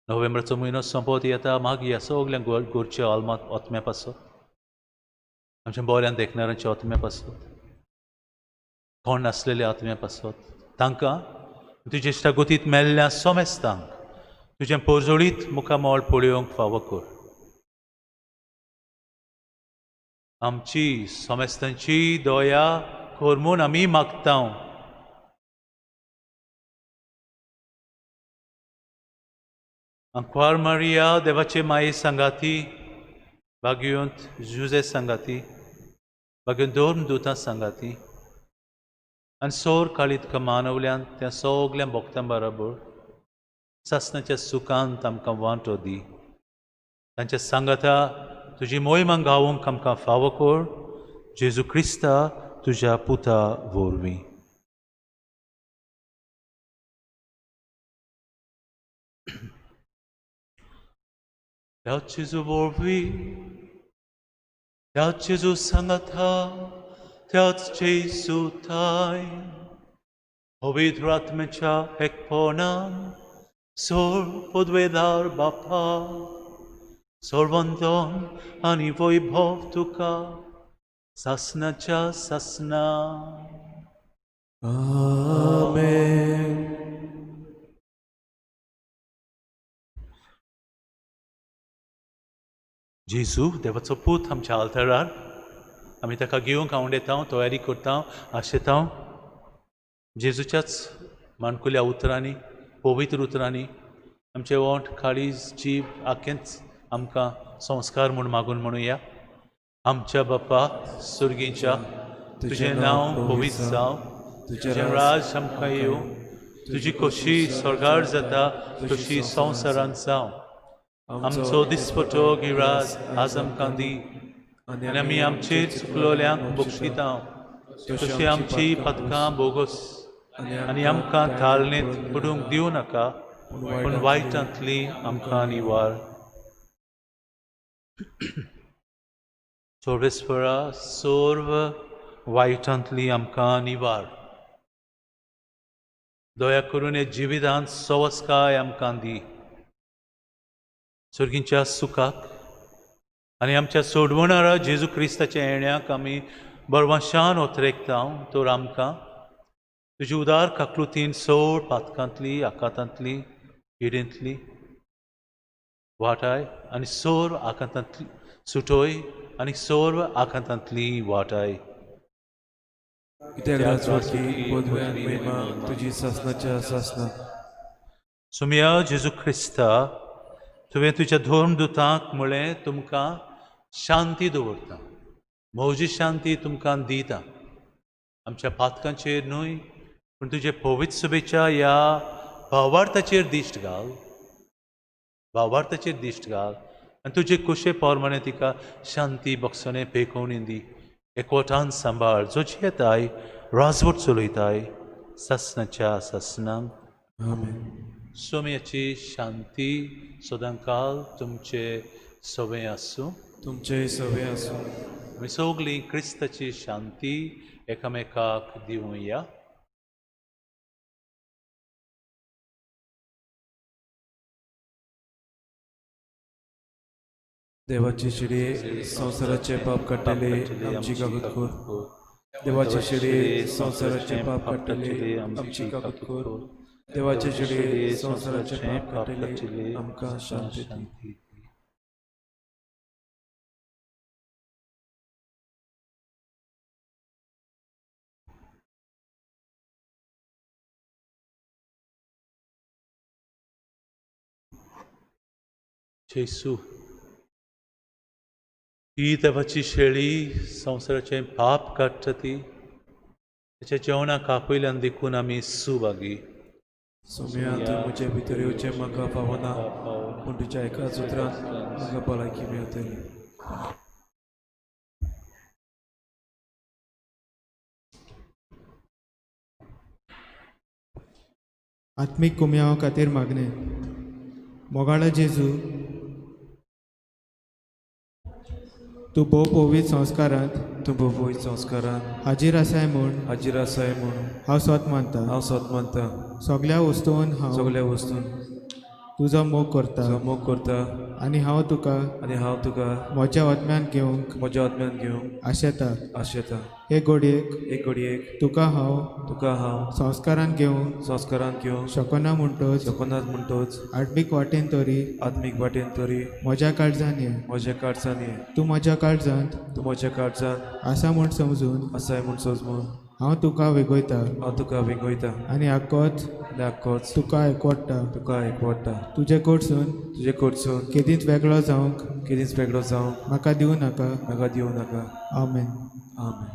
नोव्हेंबराचो म्हयनो सोंपत येता, मागीर ह्या सगल्या गोरच्या आल्मात आत्म्या पासत, आमच्या बऱ्यान देखणाऱ्यांच्या आत्म्या पासत, कोण नासलेल्या आत्म्या पासत, तांकां तुजे इश्टागतींत मेल्ल्या सोमेस्तांक तुजें पोरजोळीत मुखामळ पळोवंक फावो कर. आमची सोमेस्तांची दया कर म्हूण आमी मागता. आंकवार मारिया देवाचे माये सांगाती, भाग्यवंत जुजे सांगाती, भाग्यवंत धर्म दुतां सांगाती आनी सोर काळीत मानवल्यान त्या सगल्या भक्तां बराबर सासणाच्या सुखांत आमकां वांटो दी. तांच्या सांगाता तुजी मोहिमा गावोंक आमकां फावो कर, जेजू क्रिस्ता तुज्या पुता वरवीं. ह्या जेजू वरवीं, ह्या जेजू सांगाता, त्याच जेजू थांय पवित्र आत्म्याच्या एकपणान सोर पदवेदार बापा, सर्वंदन आनी वैभव तुका सासणाच्या सासणा. आमेन. जेजू देवाचो पूत आमच्या आल्तरार आमी ताका घेवंक आंवडेता, तयारी करता, आशेता. जेजूच्याच माणकुल्या उतरांनी, पवित्र उतरांनी आमचे ओंठ, काळीज, जीव आखेंच आमकां संस्कार म्हूण मागून म्हणुया. आमच्या बापा सुर्गीच्या, तुजें नांव पवित्र जावं, तुजें राज आमकां येवं, तुजी खोशी स्वर्गार जाता तशी संवसारांत जावं. आमचो दिसपटो गिराज आज आमकां दी आनी आमी आमचेर चुकलोल्यांक बक्षिता तशी आमची पदकां बोगस आनी आमकां तालनेत पडूंक दिवं नाका, पूण वायटांतली आमकां निवार. सर्वेस्परा सर्व वायटांतली आमकां निवार. दया करून हे जिवितांत सवस्काय आमकां दी. सर्गींच्या सुखाक आनी आमच्या सोडवणारा जेजू क्रिस्ताच्या येण्याक आमी बरवाशान ओतरेकता, तर आमकां तुजी उदार काकलुतीन सोड पातकांतली, आकांतांतली, पिडेंतली वाटाय आनी सर्व आकांतांतली सुटोय आनी सर्व आकांतांतली वाटाय. कित्याक राजवटी, पदवी आनी महिमा तुजी सासणाच्या सासणा. सुमया जेजू क्रिस्ता, तुवें तुज्या धर्मदुतांक म्हळें, तुमकां शांती दवरता, म्हजी शांती तुमकां दिता. आमच्या पातकांचेर न्हय, पूण तुजे पवित्र सभेच्या ह्या भावार्थाचेर दिश्ट घाल, भावार्थाचेर दिश्ट घाल आनी तुजे कुशे प्रमाणे तिका शांती बक्षणे पेकोवणी दी. एकवटान सांबाळ, जो जियेताय राजवट चलयताय सासणाच्या सासणांक. आमेन. सोम्याची शांती सदांकाल तुमचे सवे आसूं, तुमचे सवे आसूं. आमी सगळीं क्रिस्ताची शांती एकामेकाक दिवया. देवाची शिडये संवसाराचे पाप काडटले आमची कागद कर. देवाची शिडये संवसाराचे पाप काडटले आमची कागद कर. देवाचे शिडये संवसाराचे पाप काडटले आमकां शांती दी. जेसू, ही देवाची शेळी संवसाराचें पाप काडटा ती, ताच्या जेवणाक आपयल्यान देखून आमी सुभागी. सोम्या, तूं म्हजे भितर येवचें म्हाका फावना, पूण तुज्या एकाच उतरान म्हाका भलायकी मेळटली. आत्मीक कुमयाव खातीर मागणें. मोगाळो जेजू, तूं भोव पवित्र संस्कारांत तूं भोव संस्कारान हाजीर आसाय म्हूण हाजीर आसाय म्हूण हांव सोत मानता. हांव सोत मानता. सगल्या वस्तून हांव सगल्या वस्तून तुजो मोग करता तुजो मोग करता आनी हांव तुका म्हज्या आत्म्यान घेवंक आशेता. आशेता. हे घडयेक एक घडयेक तुका हांव संस्कारान घेवंक शकना म्हणटच आत्मीक वाटेन तरी म्हज्या काळजान ये. तूं म्हज्या काळजांत आसा म्हूण समजून हांव तुका वेगयता आनी आकोच तुका एकवडटा. तुजे कडसून केदींच वेगळो जावंक म्हाका दिवं नाका. आमेन. आमेन.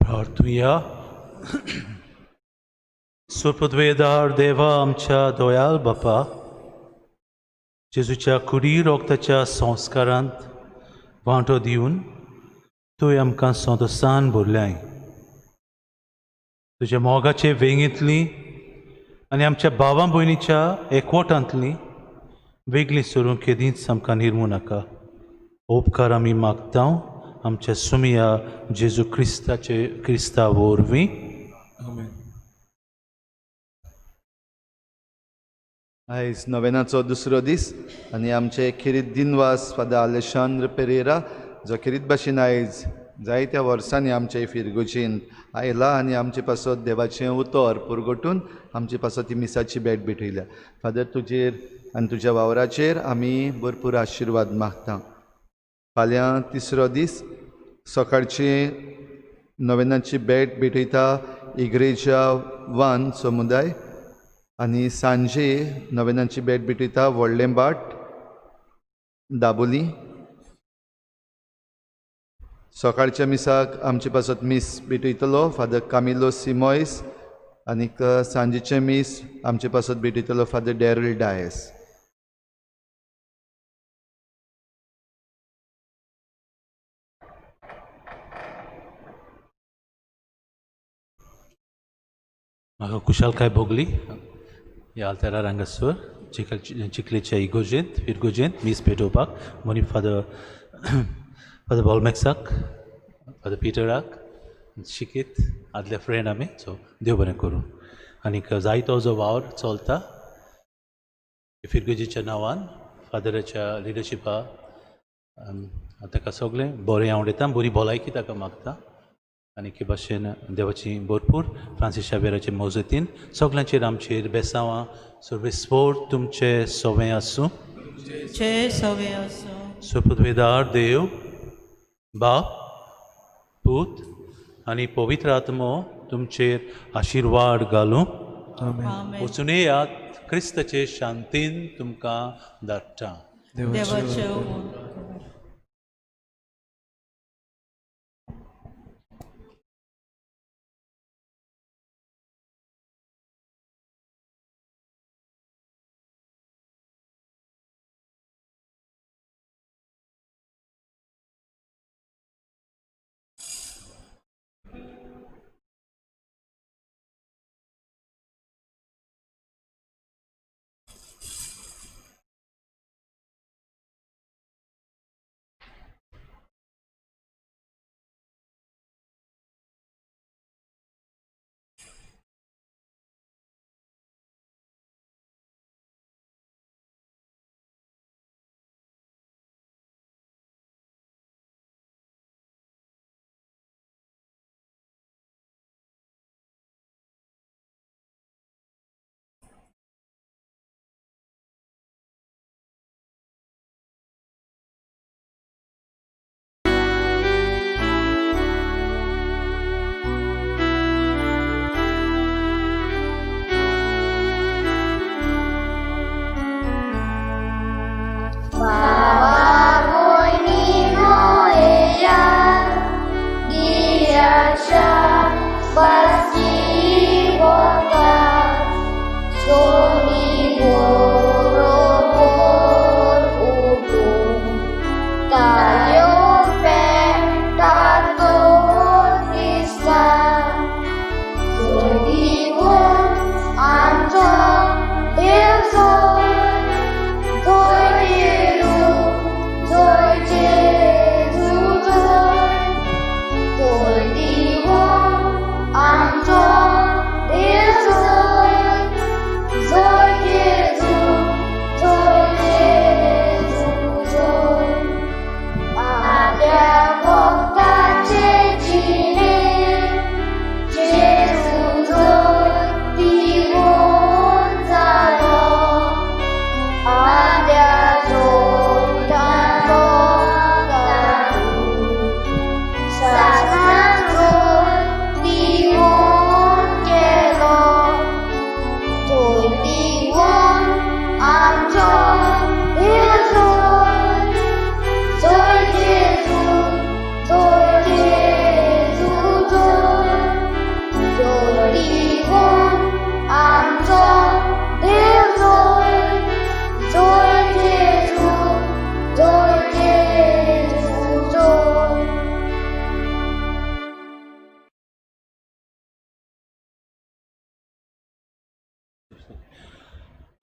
प्रार्थुया. सुपृथ्वेदार देवा आमच्या दोयाल बापा, जेजूच्या कुडी रोगताच्या संस्कारांत वांटो दिवन तूं आमकां संतोसान भरल्याय. तुज्या मोगाचे वेंगेंतली आनी आमच्या भावा भयणीच्या एकवटांतली वेगळी सरूंक केदींच आमकां निर्मू नाका. उपकार आमी मागता आमच्या सुमिया जेजू क्रिस्ताचे क्रिस्ता वरवीं. आमेन. आयज नवेनाचो दुसरो दीस आनी आमचे खेरीत दिनवास फादर आलेशांद्र पेरेरा, जो खेरीत भाशेन आयज जायत्या वर्सांनी आमचे फिरगोजीन आयला आनी आमचे पासत देवाचें उतर पुरगोटून आमचे पासत ही मिसाची भेट भेटयल्या. फादर, तुजेर आनी तुज्या वावराचेर आमी भरपूर आशिर्वाद मागता. फाल्यां तिसरो दीस सकाळचे नोवेनाची भेट भेटयता इग्रेजा वान समुदाय आनी सांजे नोवेनाची भेट भेटयता व्हडलें बाट दाबोली। सकाळच्या मिसाक आमचे पासत मीस भेटयतलो फादर कामिलो सिमोयस आनीक सांजेचें मीस आमचे पासत भेटयतलो फादर डॅरल डायस। म्हाका खुशालकाय भोगली ह्या आल्तेरार हांगासर चिखलेच्या इगोजेंत फिरगोजेंत मीस भेटोवपाक मनी फादर फादर बॉलमॅक्साक फादर पिटराक शिकीत आदले फ्रेंड आमी, सो देव बरें करूं। आनीक जायतो जो वावर चलता फिरगोजेच्या नांवान फादराच्या लिडरशिपा ताका सगळें बरें आवडटा, बरी भलायकी ताका मागता आनी हे भाशेन देवाची भरपूर फ्रांसीस शावेराचे मजतीन सगळ्यांचेर आमचेर बेसांवां सर्वेस्पोर तुमचे सवें आसूं। सवें आसूं। सुपुतवेदार देव बाप पूत आनी पवित्र आत्मो तुमचेर आशिर्वाद घालूं। वचून येयात, क्रिस्ताचे शांतीन तुमकां धाडटा। देवाचे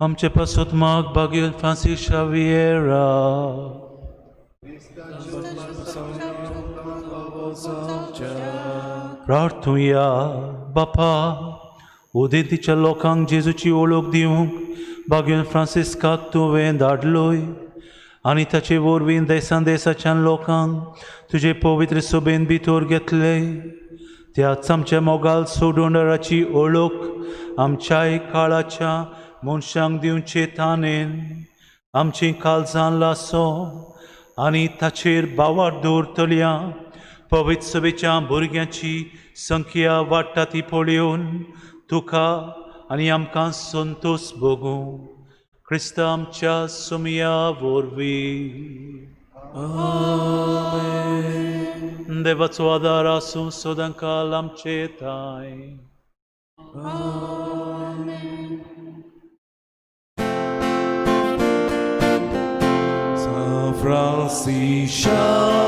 आमचे पासत माग बागेल फ्रांसीस शावियेरा। प्रार्थुया बापा उदेंतीच्या लोकांक जेजूची ओळख दिवंक बागेल फ्रांसिस्काक तुवें धाडलोय आनी ताचे वरवीं देसान देसाच्यान लोकांक तुजे पवित्र सभेन भितर घेतले। त्याच आमच्या मोगाल सोडोवणाराची ओळख आमच्याय काळाच्या मनशांक दिवचे तानेन आमची काळजां लासो आनी ताचेर बावार दवरतल्या पवित्र सभेच्या भुरग्यांची संख्या वाडटा ती पळोवन तुका आनी आमकां संतोश भोगूं. क्रिस्त आमच्या सुमया वरवीं. देवाचो आदार आसूं सदांकाल आमचे थांय. San Francisco.